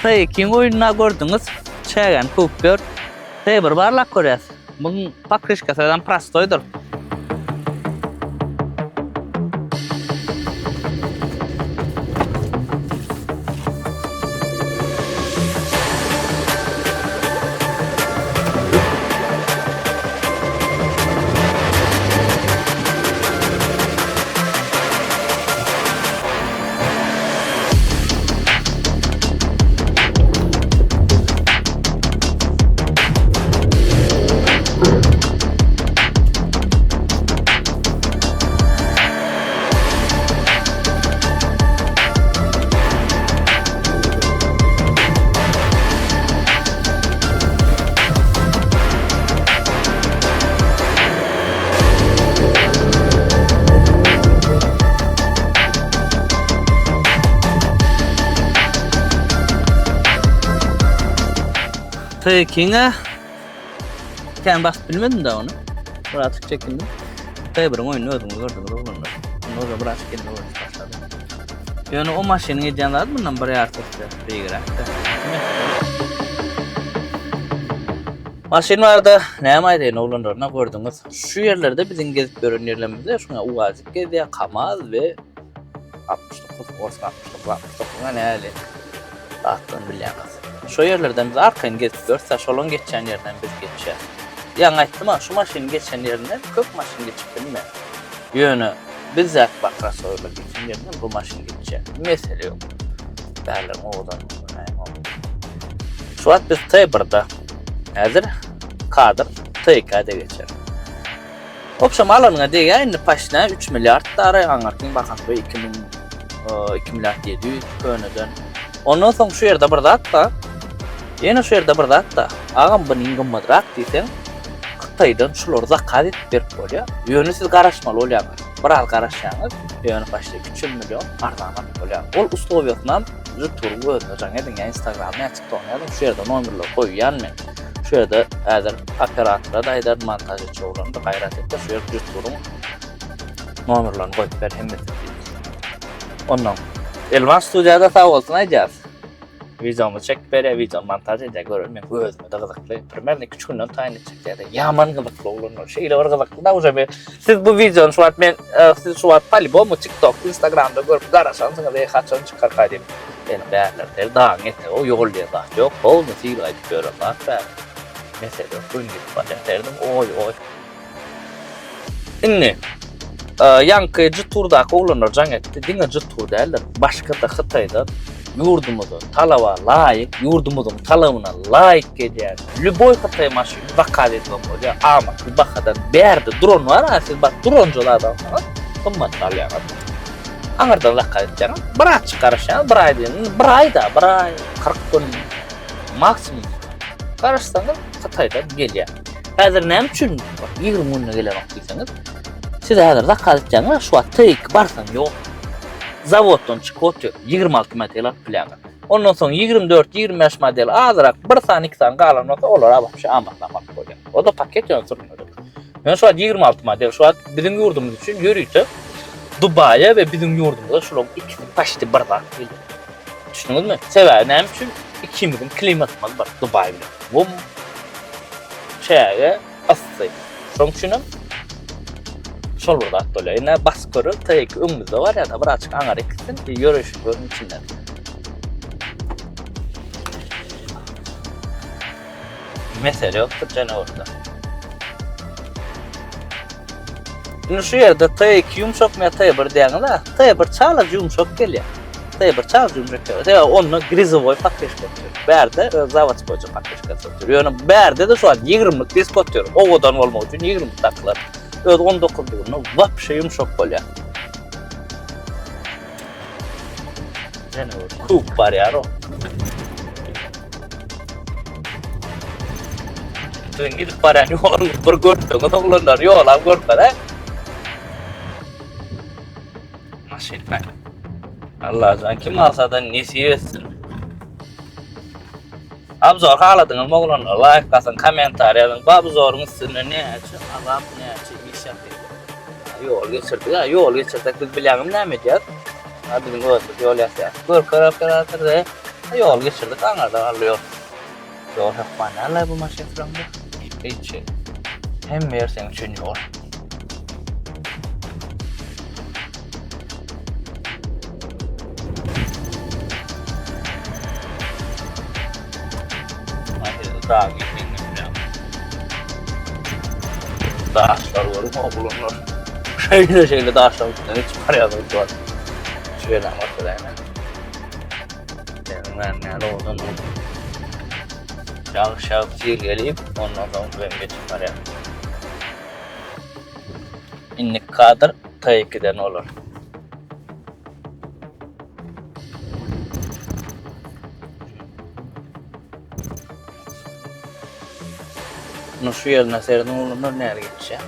T2-iň oýnuny gördüňiz. Çägäni köwüp ýör. T1 barlap görýäs. Muň Pokryşkasy özem prostoýdyr. T2-ňe kän basyp bilmedim-de ony. Birazjyk çekindim. T1-iň oýnuny özüňiz gördüňiz oglanlar. Onda oza birazjyk eline görnüp başlady. Ýöne o maşynyň edýän zady mundan bir ýarty esse beýigräkde. Maşyn barada näme aýdaýyn oglanlar, ine gördüňiz. Şu ýerlerde biziň gezip ýören ýerlerimizde şuňa UAZ-ik gezýär, KAMAZ we 69, ors 69, 69 näli zatdan bilýäňiz. Şo ýerlerden biz arkaýyn gezip ýörüs, şolaň geçýän ýerinden biz geçýäs. Ýaňy aýtdym-a, şu maşynyň geçen ýerinden köp maşyn geçip bilmez. Ýöne bizzat bak krossowerler geçen ýerinden bu maşyn geçýär. Mesele ýok. Bärleriň owadan Şu wagt biz T1-de. Häzir kadr T2-de geçer. Obşem alanyňa degýär indi paşna 3 milliard dary aňarkyň bahasy 2000 2 milliard 700 köneden. Ondan soň şu ýerde bir zat bar. Ýene şu ýerde bir zat bar. Agam bu iň gymmatrak diýseň Hytaýdan şulary zakaz edip berip bolýar. Ýöne siz garaşmaly bolýaňyz. Biraz garaşýaňyz, ýöne paşna 300 million arzan alyp bolýar. Ol uslowiýasynam Jituryň özüne jaň ediň ýa Instagramyna ýa TikTogyna ýazyň şu ýerde nomerleri goýýan men. Şu ýerde häzir operatora-da aýdaryn, montaž etjek oglana-da gaýrat et-de şu ýerde Jituryň nomerlerini goýup ber hemmesini diýip. Ondan Elwan studiýada sag bolsun aýdýarys. Wideomyzy çekip berýär, wideony montaž edýär. Görelim men özüme-de gyzykly. Primerno 2-3 günden taýyn etjek diýýär. Ýaman gyzykly oglanlar. Şeýle bir gyzykly da uje men siz bu wideony şu wagt men e, siz şu wagt polibom TikTok, Instagramda görüp garaşansyňyz, ey haçan çykarka diýip. Ýöne bärler der dagyň etegi o ýol diýen zat ýok. Polny sil gaýdyp ýören zat bäri. Mesele ýok. Gün gidip barýar. Serediň oý oý. Indi ýaňky Jturdaky oglanlar jaň etdi. Diňe Jtur däldir. Başga-da Hytaýdan ýurdumyza talaba laýyk, ýurdumyzyň talabyna laýyk gelýän lýuboý hytaý maşyny zakaz edibem bolýar. Amatly bahadan bärde duran bar-a, siz baryp duranja zat alsaňyz, gymmatly alýaňyz. Aňyrdan zakaz etýäňiz, birazjyk garaşýaňyz, bir aý diýen, bir aý-da, bir aý, 40 gün maksimum garaşsaňyz Hytaýdan gelýär. Häzir näme üçin 20 günde gelenok diýseňiz, siz häzir zakaz etýäňiz, şu wagt T2 barsaň ýok. Zawoddan çykyp otyr, 26 model alyp bilýäňiz. Ondan soň 24, 25 model azrak bir sany, iki sany galan bolsa, olara wapşe amatlam alyp bolýar. O da paket ýöne sürünmedik. Ýöne şu wagt 26 model, şu wagt biziň ýurdumyz üçin ýörite Dubaýa we biziň ýurdumyza şularyň ikisi paçti bir zat gelýär. Düşündiňizmi? Sebäbi näme üçin? Ikimiziň klimatymyz bir Dubaý bilen. Gum, çäge, yssy. Şonuň üçin hem şol bir zat bolýar. Ine basyp göreli, T2 öňümizde bar ýa-da birazjyk aňaryk gitsin, ýöreýşini görüň içinden. Mesele ýokdur janawurda. Indi şu ýerde T2 ýumşakmy ýa T1 diýýäňiz-ä, T1 çalaja ýumşak gelýär. T1 çalaja ýumşak gelýär. Sebäbi onda grizowoý pakreşka otyr. Bärde öz zawodskoýja pakreşkasy otyr. Ýöne bärde-de şu wagt 20-lik disk otyr. Owadan bolmak üçin 20 dakylar. Öz 19-lygynda wapşe ýumşak bolýar. Ýene bir kuk barýar o. Siziň gidip barýan ýoluňyzy bir görseňiz oglanlar ýolam görmez-ä. Maşyn. Allajan kim alsa-da nesip etsin. Obzor haladyňyzmy oglanlar? Laýk basyň, kommentariý ýazyň. Bu obzoryň üstünde näçe azap, näçe iş ýatyr. Ýol geçirdik, ha, ýol geçirsek biz bilýäňizmi näme edýäs? Ha, biziň özümiz ýol ýasýas. Görker operator de ýol geçirdik, aňyrda galdy ýol. Ýol hökman näle bu maşyn süreňde? Hiç. Hemme ýer seň üçin ýol. Dag Daşlar görüň oglanlar. Şeýle şeýle daşlar üstüne geçip barýarlar şu wagt. Şu ýerden görkezäýme. Seniň ben näle owadan oldu. Ýagyş ýagyp sil gelip, ondan soň bu hem geçip barýar. Indiki kadr T2-den bolar. Bunu şu ýerine serediň oglanlar näle geçýär.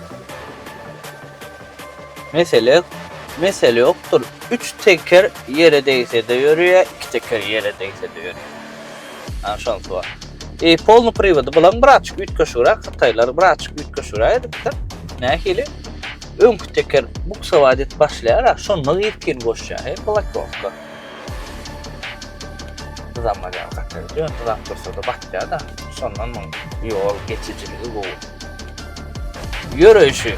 Mesele mesele ýokdur. 3 teker ýere degse-de ýörýär, 2 teker ýere degse-de ýörýär. Ha şonsy bar. E, polny priwody bulan birazçyk üýtgeşigräk, hytaýlar birazçyk üýtgeşigräk edipdir. Nähili? Öňki teker buksować edip başlaýar, şonda yzkyny goşýar, he, blokirowka. Dyzamaz ýaly gaty. Ýöne dyzap dursa-da batýar-da. Şondan muň ýol geçijiligi gowy. Ýöreýşi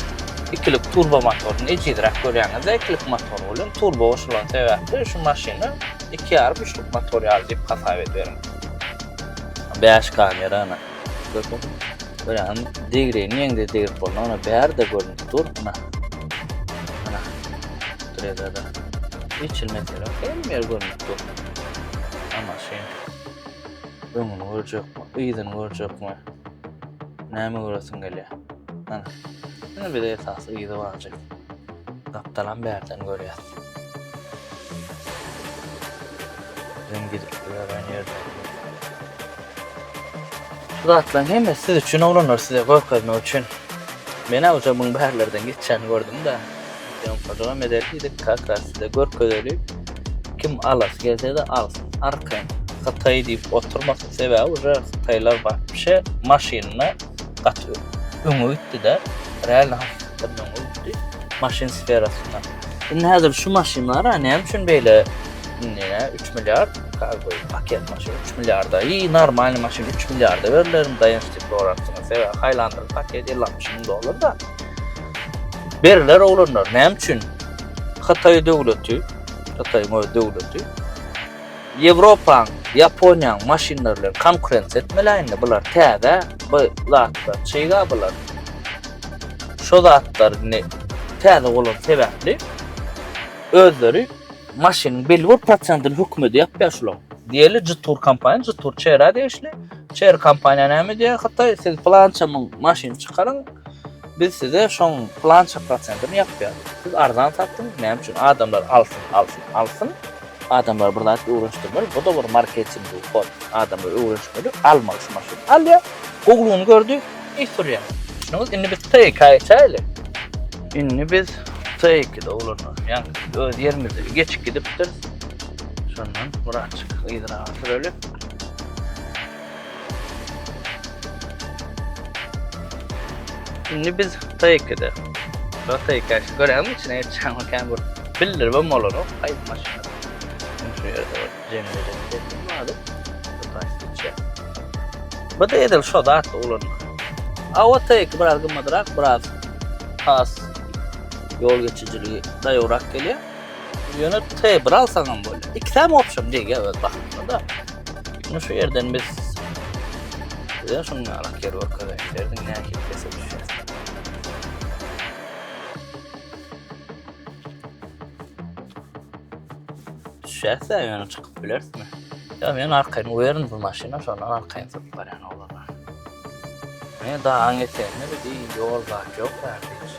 ikilik turbo motoryny ejizräk görýäňiz-de, ikilik motor bilen turbo goşulan sebäpli şu maşyny iki ýarym üçlük motor ýaly diýip hasap ediberiň. Bäş kamera ana. Görüň. Görýäňizmi? Degreýini ýeňde degrip bolna, ana bärde görünip dur. Ana. Ana. Durýada-da. Hiç hili mesele ýok. Hemme ýer görünip dur. A maşyn. Öňüni görjekmi, yzyny görjekmi? Näme göresiň gelýär? Ana. Indi bize esasy yzy wajyp. Gapdalam bärden görýäs. Biziň gidip ýören ýerlerimiz. Şu zatlaryň hemmesi siz üçin oglanlar size görkezmek üçin. Men awja muň bärlerden geçýänini gördüm-de. Ýoňkajygam edeli diýdik, kak raz size görkezeli. Kim alasy gelse-de alsyn. Arkaýyn. Hytaý diýip oturmasyn. Sebäbi uje hytaýlar wapşe maşynyna gaty öňe gitdi-de. Realno hakykatdan öňe gitdi. Maşyn sferasynda. Indi häzir şu maşyn bar-a, näme üçin beýle indi nä 3 milliard kak by paket maşyn 3 milliarda. I normalny maşyn 3 milliarda berilermi daýanç diýip sorarsyňyz. Sebäbi Highlander paket 50-60 müň dollar-da. Beriler oglanlar. Näme üçin? Hytaý döwleti, Hytaýyň öz döwleti Ýewropaň, Ýaponiýaň maşynlary bilen konkurensiýa etmeli indi bular täze bu zatlar çyga bular. Şo zatlar indi täze bolan sebäpli özleri maşynyň belli bir prosentini hökümede ýapýar şular. Diýeli Jetour kompaniýa, Jetour Chery-a degişli. Chery kompaniýa näme diýýär? Hytaý siz pylança müň maşyn çykaryň, Biz size şoň pylança prosentini ýapýarys. Siz arzan satdyňyz, näme üçin? Adamlar alsyn, alsyn, alsyn. Adamlar bir zat öwrenişdirmeli, bu-da bir marketingiý hod. Adamlar öwrenişmeli, almaly şu maşyny. Alýar, gowulygyny gördi, i sürýär. Düşündiňiz? Indi biz T2-ä geçäýeli. Indi biz T2-de oglanlar. Ýaňky öz ýerimize geçip gidipdiris. Şondan birazjyk yzyraga süreli. Indi biz T2-de. Bu T2 şu göräňmi içine geçýän kän bir bildiribem bolanok haýsy maşyn. Şu ýerde bir jemlejek sesim bardy. Bu da edil şo zat ulanma. A o T2 biraz gymmadrak, biraz has ýol geçijiligi daýawrak gelýär. Ýöne T1 alsaňam bolýar. Ikisem opşam degýär öz bahasyna-da. Indi şu ýerden biz size şunuň ýalak ýer görkezeýin. Serediň nähili pese düşýär. Düşýärse ýöne çykyp bilerismi? Ýa men arkaýyn uweryn bu maşyna, şondan arkaýyn sürüp barýan oglanlar. Men dagyň eteginde bir ýol zat ýok bärde hiç.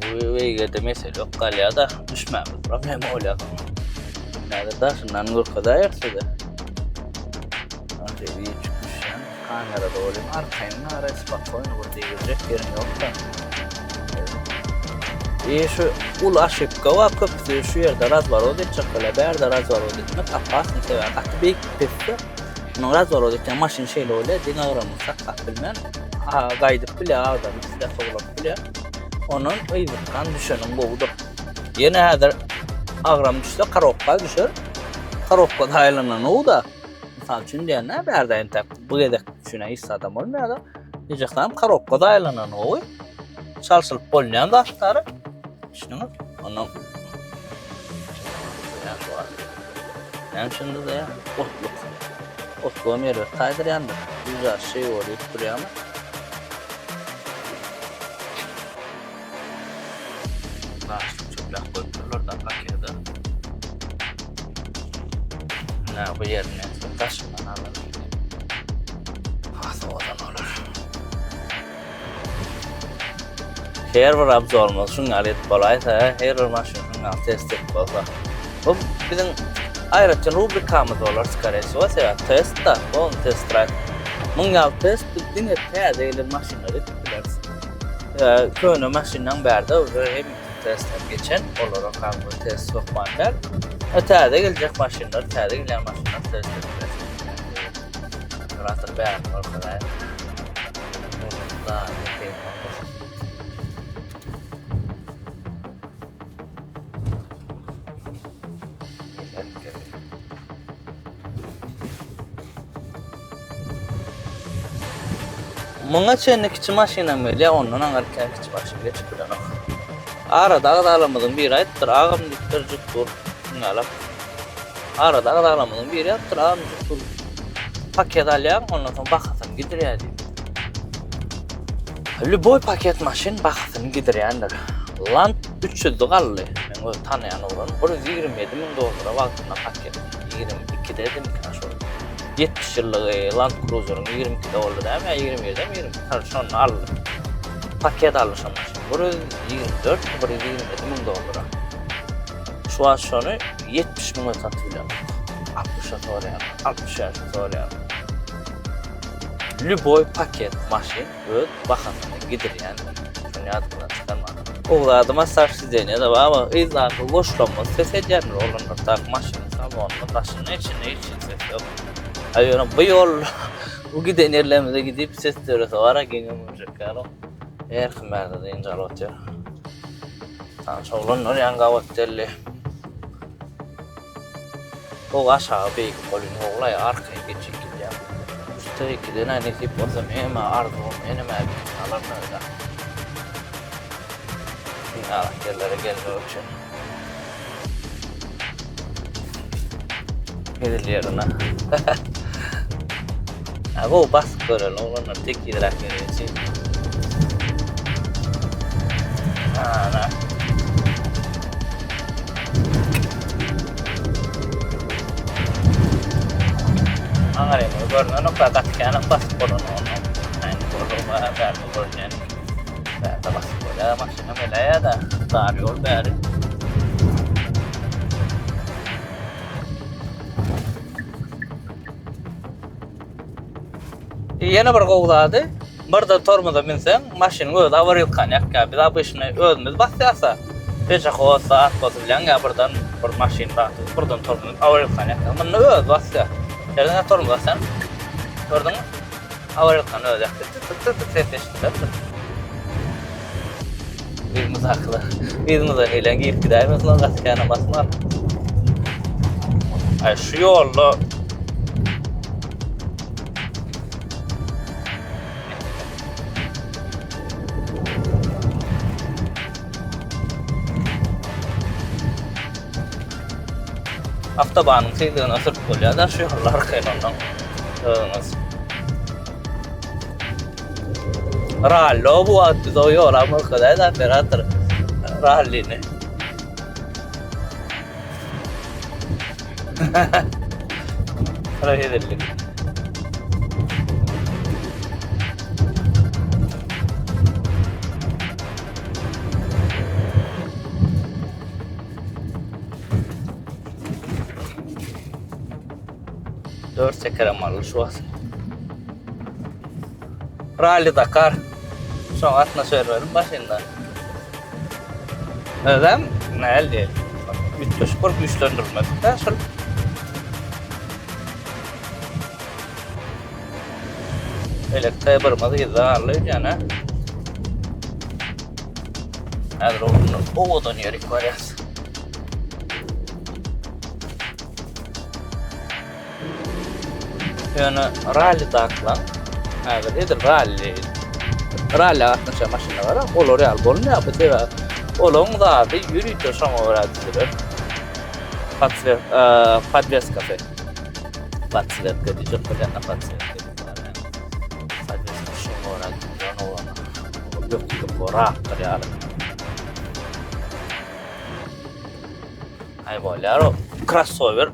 Bu eýgede mesele ýok galýar-da, düşmämiz problema bolýar soň. Näde daşyndan görkezäýer size. Ante hiç düşýän kamerada bolýan arkaýyn ara spokojno bir degirjek ýeriň ýok-da. E şu uly aşypka bar köpüsi şu ýerde razworot etjek bolýar. Bärde razworot etmek opasny sebäbi gaty beýik pesde. Munuň razworot etýän maşyn şeýle bolýar, deň agramyny saklap bilmän, gaýdyp bilýär, agdarylyp bilýär, towlanyp bilýär. Ondan yzykdan düşeniň gowudyr. Ýene häzir agram düşse korobka düşer. Korobka aýlanan da. Mysal üçin diýende bärde entek bu gezek üçin hiç zadam bolmaýar-da. Diýjek korobka aýlanan gowy. Çalşylyp bolýan zatlary. Düşündiňiz? Ondan Näme üçin diýýär? Otluk. Otlugam erbet taýdyrýandyr. Güzel şey bolýup durýarmy? Daşlyk çöpläp goýupdyrlar da pakete. Näme bu ýerine daşyndan alalım. Has owadan bolar. Her bir obzorymyz şuň ýaly edip bolaýsa, her bir maşyn şuň ýaly test edip bolsa. Bu biziň aýratyn rubrikamyz bolar, skore wsego, sebäbi test-da, bu test drive. Muň ýaly test biz diňe täze gelen maşynlarda edip bileris. Köne maşynlaň bärde uje hemmesi testden geçen, olara kak by test hökman däl. Täze geljek maşynlar, täze gelýän maşynlar test edilýär. Operator bärini görkezäýin. Muňa çenli kiçi maşynam gelýär, ondan aňryk kän kiçi maşyn geçip bilenok. Arada agzalarymyzyň biri aýdypdyr, agam diýipdir, jütgur, ynjalap. Arada agzalarymyzyň biri ýazypdyr, agam jütgur paket alýaň, ondan soň bahasyny gidirýär diýip. Lýuboý paket maşyn bahasyny gidirýändir. Land 300-lik aldy, meň öz tanaýan oglanym, 127 müň dollara wagtynda paket, 22-de edimkä şol. 70 ýyllygy Land Cruiser-iň 22-de boldy dämi ýa 21-demi, 22 şonda aldy. Paket aldy şo maşyn. 124 mi, 127 müň dollara. Şu wagt şony 70 müňe satyp bilemok. 60-a soraýarlar, 65-e soraýarlar. Lýuboý paket maşyn öz bahasyny gidirýändir. Şony ýadyňyzdan çykarmaň. Gowy zady massaž sidenýa-da bar, ama yzdaky goşlanma ses edýändir oglanlar tak maşynyň salonynda daşynda içinde hiç hili ses ýok. A ýöne bu ýol bu giden ýerlerimize gidip ses dörese bara geňem görjek ýaly. Her kim bärde dynç alyp otyr. Tanyş oglanlar ýaňy gabat geldi. Gowy aşagy beýik bolýn oglaý arkaýyn geçip gidýär. Şu T2-den-ä nesip bolsa menem-ä arzuwym menem-ä birini alaryn özä. Dünýälik ýerlere gelmek üçin. Hezil ýerine. Ha gowy basyp göreli oglanlar tekizräk ýere geçeýin. Ana. Aňarymy görnenok da gaty kän basyp bolanok ondan. Aýny boldugyma bärde görünýän. Bärde basyp bolýar maşyna meleýär-de dar ýol bäri. Ýene bir gowy zady, birden tormoza münseň, maşynyň özi awarilkany ýakýar. Biz obyçny özümiz basýarsa, peşehod zat bolsa bilýäň ýa birden bir maşyn zat birden tormoz münüp awarilkany ýakýar. Munda özi basýar. Gördüňmi tormoz basýan? Gördüňmi? Awarilkany özi ýakdy. Tyk tyk tyk tyk ses eşidilerdir. Yzymyzdakylar. Yzymyzdan gelen girip gidäýmesin, gaty känä basman. Aý şu ýolda Awtobanyň tizligine sürüp bolýar-da şu ýolda arkaýyn ondan özüňiz. Rallo bu wagt biz o ýola görkezäýdi operator rallini. Sıra hezillik. Dört çekerem aldy şu wagt. Rally Dakar. Şoň atmosferanyň başynda. Özem näl diýeli. Üýtgeşik bir güýçlendirilmedik dä şol. Elektrik birimiz yzda galdy öýdýän-ä. Häzir owadan ýerik barýas. Ýöne ralli dakylan, häzir edil ralli, rallä gatnaşýan maşynlar bar, olar ýaly bolmaýar bu sebäbi olaryň zady ýörite şoňa görä düzülen. Podswet, podweskasy. Podswetka diýjek bolýan, podswetka diýip barýan. Podweska şoňa görä düzülen olar. Ýok, Raptor ýaly. Aý bolýar o crossover.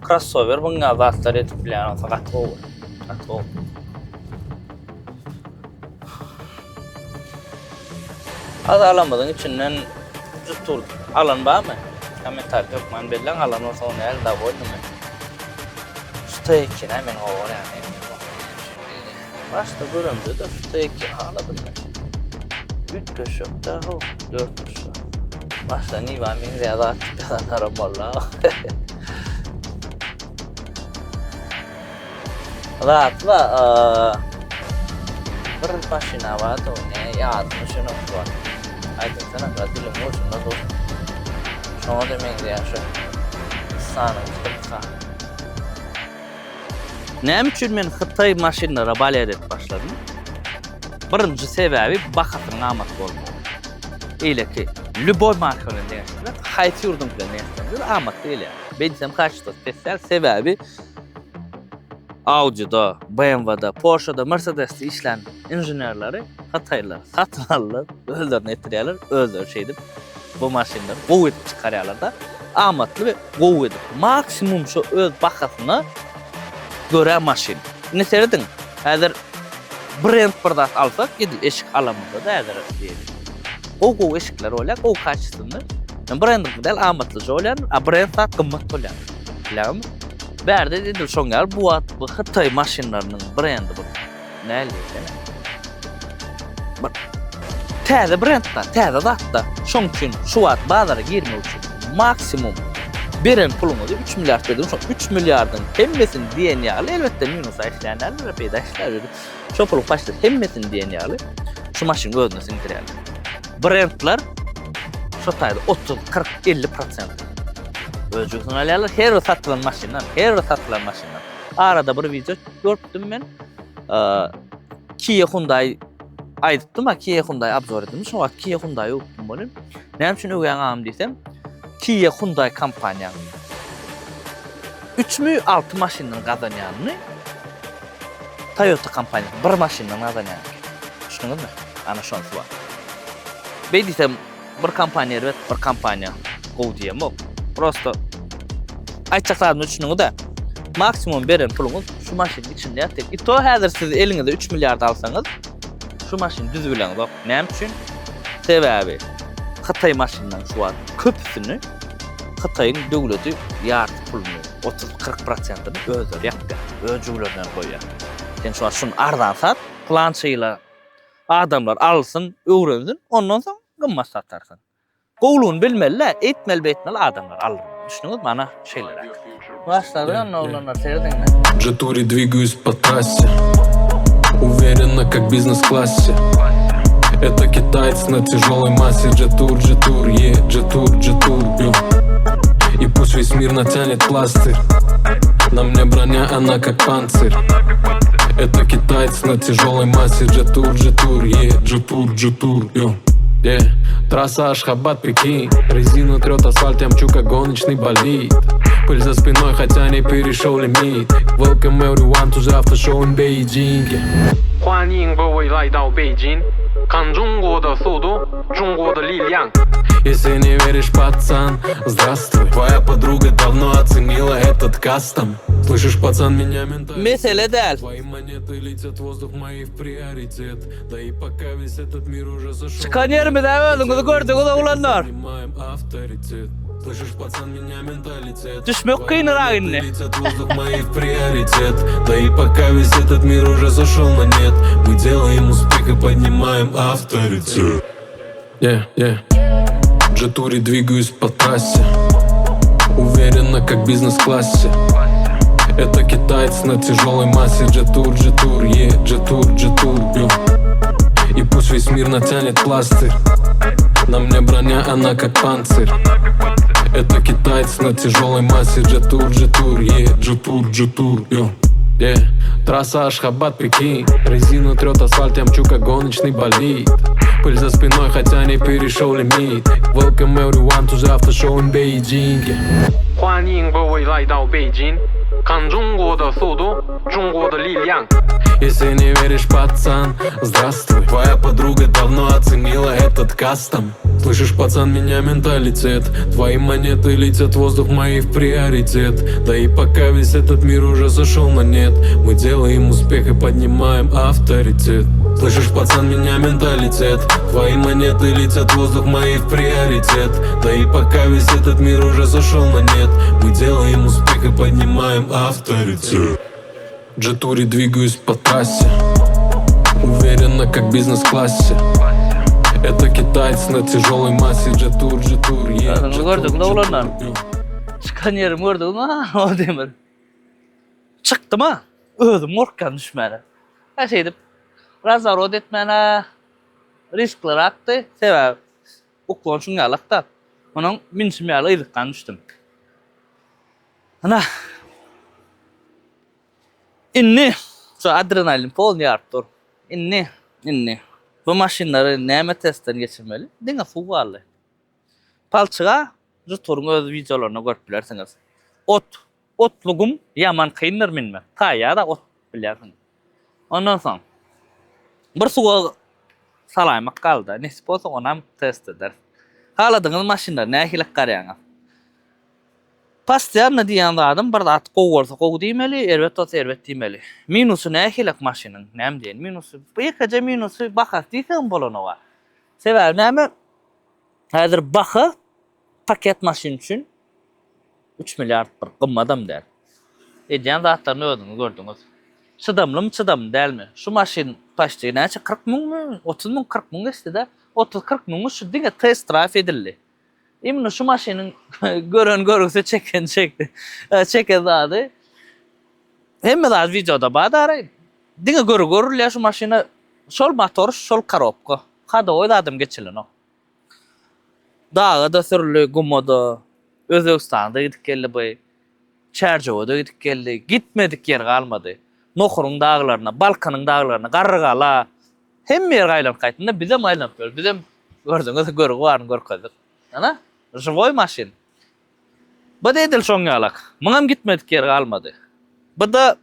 Crossover bunga zatlar edip bilýän bolsa gaty gowy. Gaty gowy. Azalamyzyň içinden jutur alan barmy? Kommentariý hökman belläň alan bolsa ony näl dowolnymy? Şu T2-ni men gowy görýän. Başda göremde-de şu T2-ni haladym men. Üýtgeşik-dä how, dörtburçly. Başda Niwa meňzeýän zat diýip ýazanlaram boldy. Zatla bir maşyna bardy, o ne ýadyma düşenok şu wagt. Aýdylsana, biraz dilim ujunda dur. Şoňa-da meňzeýär şu. Nissanyň tutupka. Näme üçin men hytaý maşynlara balet edip başladym? Birinji sebäbi bahasynyň amatly bolmagy. Eýleki lýuboý marka bilen deňeşdirmek, haýsy ýurduňky bilen deňeşdirseňiz amatly gelýär. Beýdirsem kaçtwasy pes däl, sebäbi Audi-da, BMW-da, Porsche-da, Mercedes-de işlän inženerleri hytaýlylar satyn aldylar, özlerine getirýärler, özleri şeýdip bu maşynlary gowy edip çykarýarlar-da, amatly we gowy edip, maksimum şu öz bahasyna görä maşyn. Indi serediň, häzir brend bir zat alsak, edil eşik alamyzda-da häzir diýeli. Gowy-gowy eşikler bolýar, gowy kaçestwny. Ýöne brendiňki däl, amatlyja bolýar, a brend zat gymmat bolýar. Bilýäňmi? Bärde edil şoň ýaly bu wagt bu hytaý maşynlarynyň brendi bu. Näli diýsene. Bir täze brend-da, täze zat-da. Şoň üçin şu wagt bazara girmek üçin maksimum beren puluňyzy 3 milliard berdiňiz, şo 3 milliardyň hemmesini diýen ýaly, elbetde minusa işleýän däldir, peýda işlär. Şo puluň paçta hemmesini diýen ýaly şu maşynyň özüne siňdirýärler. Brendler şo taýda 30, 40, 50 prosent öz jübüsine alýarlar. Her bir satylan maşyndan, her bir satylan maşyndan. Arada bir wideo görüpdim men. Kia Hyundai aýdypdym, ha Kia Hyundai obzor etdim. Şo wagt Kia Hyundai öwüpdim welin. Näme üçin öwýäň agam diýsem, Kia Hyundai kompaniýanyň 3 mi 6 maşyndan gazanýanyny Toyota kompaniýasy bir maşyndan gazanýan eken. Düşündiňizmi? Ana şonsy bar. Beý diýsem, bir kompaniýa erbet, bir kompaniýa gowy diýemok. Prosto aýtjak zadymy düşündiňiz-dä. Maksimum beren puluňyz şu maşynyň içinde ýatyr. I to häzir siz eliňize 3 milliard alsaňyz, şu maşyny düz bileňzok. Näme üçin? Sebäbi Hytaý maşynlaryň şu wagt köpüsini Hytaýyň döwleti ýarty puluny, 30-40 prosentini özleri ýapýar. Öz jübülerinden goýýar. Sen şu wagt şuny arzan sat, pylança ýyla adamlar alsyn, öwrensin, ondan soň gymmat satarsyň. Gowulygyny bilmeli-dä, eýtmeli-beýtmeli adamlar aldyrmaly. Düşündiňizmi? Ana, şeýleräk. Başlady onda oglanlar serediňde. Jetouri двигаюсь по трассе Уверенно, как в бизнес-классе Это китаец на тяжелой массе Jetour, Jetour, е, Jetour, Jetour, йо. И пусть весь мир натянет пластырь На мне броня, она как панцирь Это китаец на тяжелой массе Jetour, Jetour, е, Jetour, Jetour, йо. Е, Трасса Ашхабад, Пекин Резина трет асфальт, я мчу как гоночный болид Пыль за спиной, хотя не перешел лимит Welcome everyone to the after show in Beijing 欢迎各位来到北京，看中国的速度，中国的力量。 Если не веришь, пацан, здравствуй Твоя подруга давно оценила этот кастом Слышишь, пацан, меня менталитет Mesele däl. Твои монеты летят в воздух, мои в приоритет Да и пока весь этот мир уже сошел Çykan ýerimiz-ä özüňiz gördüňiz oglanlar. Поднимаем авторитет Слышишь, пацан, меня менталитет Düşmek Твои kynrak монеты indi. летят в воздух, мои в приоритет Да и пока весь этот мир уже сошел на нет Мы делаем успех и поднимаем авторитет Yeah, yeah. Jetour двигаюсь по трассе Уверенно, как в бизнес-классе Это китаец на тяжелой массе Jetour, Jetour, е, Jetour, Jetour, йо. И пусть весь мир натянет пластырь На мне броня, она как панцирь Это китаец на тяжелой массе Jetour, Jetour, е, Jetour, Jetour, йо. Е, Трасса Ашхабад, Пекин Резина трет асфальт, я мчу как гоночный болид Пыль за спиной, хотя не перешел лимит Welcome everyone to the after show in Beijing 欢迎各位来到北京，看中国的速度，中国的力量。 Если не веришь, пацан, здравствуй Твоя подруга давно оценила этот кастом Слышишь, пацан, меня менталитет Твои монеты летят в воздух, мои в приоритет Да и пока весь этот мир уже сошел на нет Мы делаем успех и поднимаем авторитет Слышишь, пацан, меня менталитет Твои монеты летят в воздух, мои в приоритет Да и пока весь этот мир уже сошел на нет Мы делаем успех и поднимаем авторитет Jetour двигаюсь по трассе Уверенно, как в бизнес-классе. Это китайцы на тяжелой массе Джетур, джетур, е Özüňiz gördüňiz oglanlar. Çykan ýerimi gördüňizmi o demir. Çykdym-a. Özüm gorkýan düşmäne. Ha şeýdip razworot etmäne riskler akdy. Sebäbi uklon şuň ýalak-da. Onuň münşüm ýaly yzykdan düşdüm. Ana. Indi şu adrenalin polny ýaryp dur. Indi, indi bu maşynlary näme testden geçirmeli? Diňe suw galdy. Palçyga Juturyň öz wideolarynda görüp bilersiňiz. Ot, otly gum ýaman kyndyr münmek. Taýýar-da ot bilýärsiň. Ondan soň bir suwa salaýmak galdy. Nesip bolsa onam test ederis. Haladyňyz maşynlary nähili garaýaňyz? Postoýanno diýýän zadym bir zat gowy bolsa gowy diýmeli, erbet bolsa erbet diýmeli. Minusy nähilek maşynyň? Näme diýeýin? Minusy, bu ýekeje minusy bahasy diýsegem bolanoga. Sebäbi näme? Häzir baha paket maşyn üçin üç milliard bir gymmadam däl. Edýän zatlaryny özüňiz gördüňiz. Çydamlymy, çydamly dälmi? Şu maşyn paçti näçe 40 müňmi, 30 müň, 40 müň geçdi-de. 30-40 müňi şu diňe test drive edildi. Imенно şu maşynyň gören görgüsi çeken çekdi. Çeken zady. Hemme zat wideoda bar dary. Diňe görgi görülýär şu maşyna. Şol motor, şol korobka. Hadowoý zadam geçilenok. Daga-da sürüldi, guma-da. Özbegistana-da gidip geldi bu. Çärjewe-de gidip geldi. Gitmedik ýeri galmady. Nohuryň daglaryna, Balkanyň daglaryna, Garrygala, Hemme ýer aýlanyp gaýtdynda bizem aýlanyp ýörüs. Bizem gördüňiz görgi baryny görkezdik. Ana, živoý maşyn. Bu-da edil şoň ýalak. Muňam gitmedik ýeri galmady. Bu-da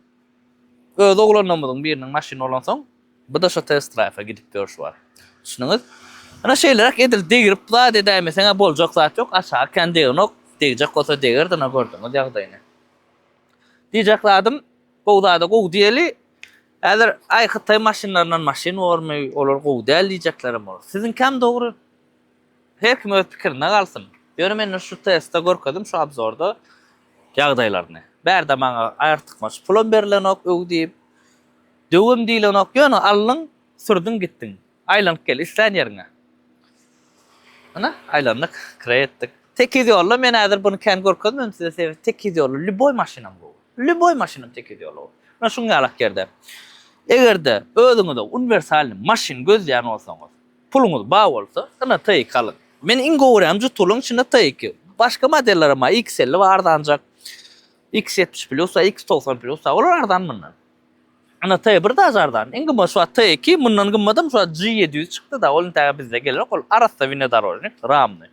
öz oglanlarymyzyň biriniň maşyny bolansoň, bu-da şo test drive-a gidip ýör şu wagt. Düşündiňiz? Ana şeýleräk edil degrip zat edäýmeseň-ä boljak zat ýok. Aşagy kän degenok. Degjek bolsa degerdi, ana gördüňiz ýagdaýyny. Diýjek zadym, gowy zada gowy diýeli. Häzir aý hytaý maşynlaryndan maşyn bormy, olar gowy däl diýjeklerem bor. Siziňkäm dogry. Her kim öz pikirinde galsyn. Ýöne men şu testde görkezdim şu obzorda ýagdaýlaryny. Bärde maňa artykmaç pulam berilenok öw diýip. Döwem diýlenok. Ýöne aldyň, sürdüň gitdiň. Aýlanyp gel islän ýeriňe. Ine, aýlandyk, kireý etdik. Tekiz ýolda men häzir buny kän görkezmedim size sebäbi tekiz ýolda lýuboý maşynam gowy. Lýuboý maşynam tekiz ýolda gowy. Ine şuň ýalak ýerde. Eger-de özüňize uniwersalnyý maşyn gözleýän bolsaňyz, puluňyz bar bolsa, ine T2 alyň. Men iň gowy görýänim Jetour-yň içinde T2. Başga modellerem bar, X50 bar arzanjak, X70 plus bar, X90 plus bar, olar arzan mundan. Ana T1 daže arzan. Iň gymmat şu wagt T2, mundan gymmadam şu wagt G700 çykdy-da, ol intäge bizde gelenok, ol arassa wnedorožnik, ramny.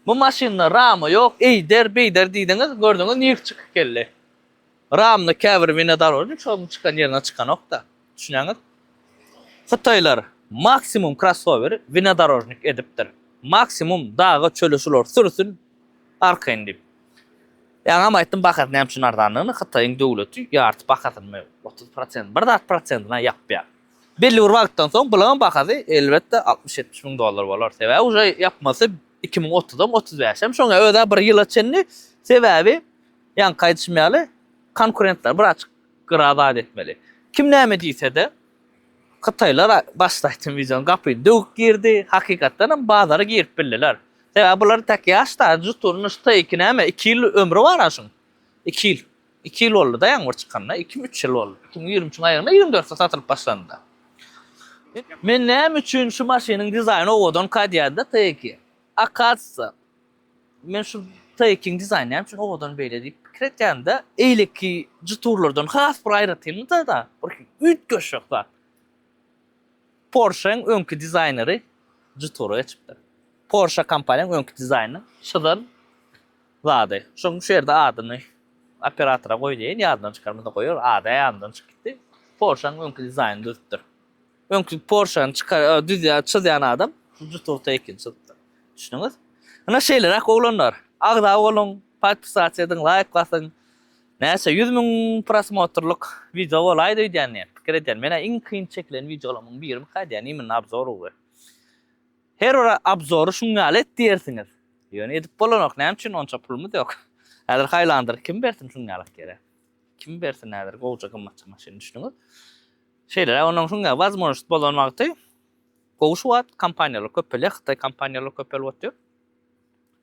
Bu maşynda rama ýok, eýder, beýder diýdiňiz, gördüňiz nirh çykyp geldi. Ramny käbir wnedorožnik şonuň çykan ýerine çykanok-da. Düşünýäňiz? Hytaýlar maksimum krossoweri wnedorožnik edipdir. Maksimum daga, çöle şular sürsün, arkaýyn diýip. Ýaňam aýtdym bahasy näme üçin arzandygyny, Hytaýyň döwleti ýarty bahasyny, 30 prosent, bir zat prosentine ýapýar. Belli bir wagtdan soň bularyň bahasy elbetde 60-70 müň dollar bolar. Sebäbi uje ýapmasy 2030-am, 35-em, şoňa özä bir ýyla çenli sebäbi ýaňky aýdyşym ýaly konkurentler birazjyk gyra zat etmeli. Kim näme diýse-de Hytaýlar başda aýtdym wideony gapyny döwüp girdi. Hakykatdan hem bazara girip bildiler. Sebäbi bular tek ýaş da Juturyň şu T2 näme 2 ýyl ömri bar ha şuň. 2 ýyl. 2 ýyl boldy da ýaňy bir çykanyna 2 3 ýyl boldy. 2023-iň aýagynda 24-de satylyp başlandy. Men näme üçin şu maşynyň dizaýny owadanka diýýän-de T2. Akazsa Men şu T2-iň dizaýny näme üçin owadan beýle diýip pikir etýän-de, eýleki Jetourlardan has bir aýratynlyda-da, bir üýtgeşik zat. Porsche-iň öňki dizaýneri Jetour-a geçipdir. Porsche kompaniýanyň öňki dizaýny çyzan zady. Şonuň şu ýerde adyny operatora goý diýeýin, ýadyndan çykarmasa goýar, ady ýadyndan çykyp gitdi. Porsche-iň öňki dizaýnyny düzüpdir. Öňki Porsche-ni çykar, düzýän, çyzýan adam şu Jetour T2-ni çyzypdyr. Düşündiňiz? Ynha şeýleräk oglanlar. Agza boluň, podpisasiýa ediň, laýk basyň. Näçe 100 müň prosmotrlyk wideo bolaýdy öýdýän diýen pikir edýän. Menä iň kyn çekilen wideolarymyň birimika diýýän, imенно obzor ugry. Her bir obzory şuň ýaly et diýersiňiz. Ýöne edip bolanok. Näme üçin onça pulumyz ýok. Häzir Highlander kim bersin şuň ýalak ýere? Kim bersin häzir gowja gymmatja maşyn düşündiňiz? Şeýleräk ondan şuň ýaly wazmožnost bolan wagty. Gowy şu wagt kompaniýalar köpelýär, hytaý kompaniýalary köpelip otyr.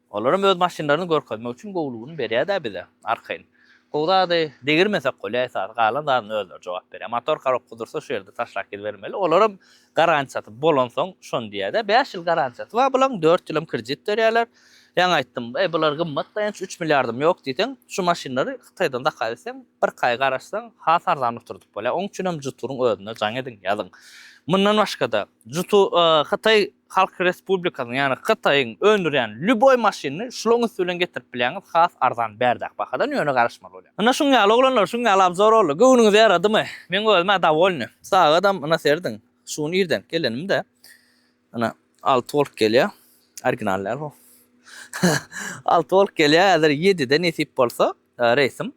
Olaram öz maşynlaryny görkezmek üçin gowulygyny berýär-dä bize, arkaýyn. Gowy zady degirmesek bolýar esasy, galan zadyny özleri jogap berýär. Motor korobka dursa şu ýerde taşlap gidibermeli. Olaram garantiýasy bolansoň şony diýýär-dä. Bäş ýyl garantiýasy bar bulaň, dört ýylam kredit berýärler. Ýaňy aýtdym, eý bular gymmat daýanç, üç milliardym ýok diýseň, şu maşynlary Hytaýdan zakaz etseň, birki aý garaşsaň has arzan oturdyp bolýar. Oň üçinem Jetour-yň özüne jaň ediň, ýazyň. Mundan başga-da, Jetour Hytaý Halk Respublikasynyň, ýagny Hytaýyň öndürýän lýuboý maşynyny şulaň üsti bilen getirip bilýäňiz, has arzan bärdäki bahadan, ýöne garaşmaly bolýar. Ynha şuň ýaly oglanlar, şuň ýaly obzor boldy. Göwnüňize ýaradymy? Meň özüm-ä dowolny. Sagadam ynha serediň, şu gün irden gelenimde, ynha alty bolup gelýär. Original däl bu. Alty bolup gelýär, häzir ýedide nesip bolsa reýsim.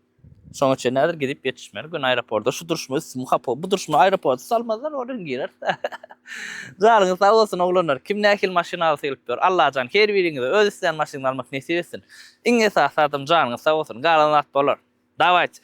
Şoňa çenli häzir gidip ýetişmeli. Gün aeroporda şu durşuma üstümi hapa. Bu durşuma aeroporda salmazlar, oradan gireris. Janyňyz sag bolsun oglanlar. Kim nähili maşyn alsa gelip ýör. Allajan her biriňize öz isleýän maşynyňyzy almak nesip etsin. Iň esasy zadam janyňyz sag bolsun. Galan zat bolar. Dawayt.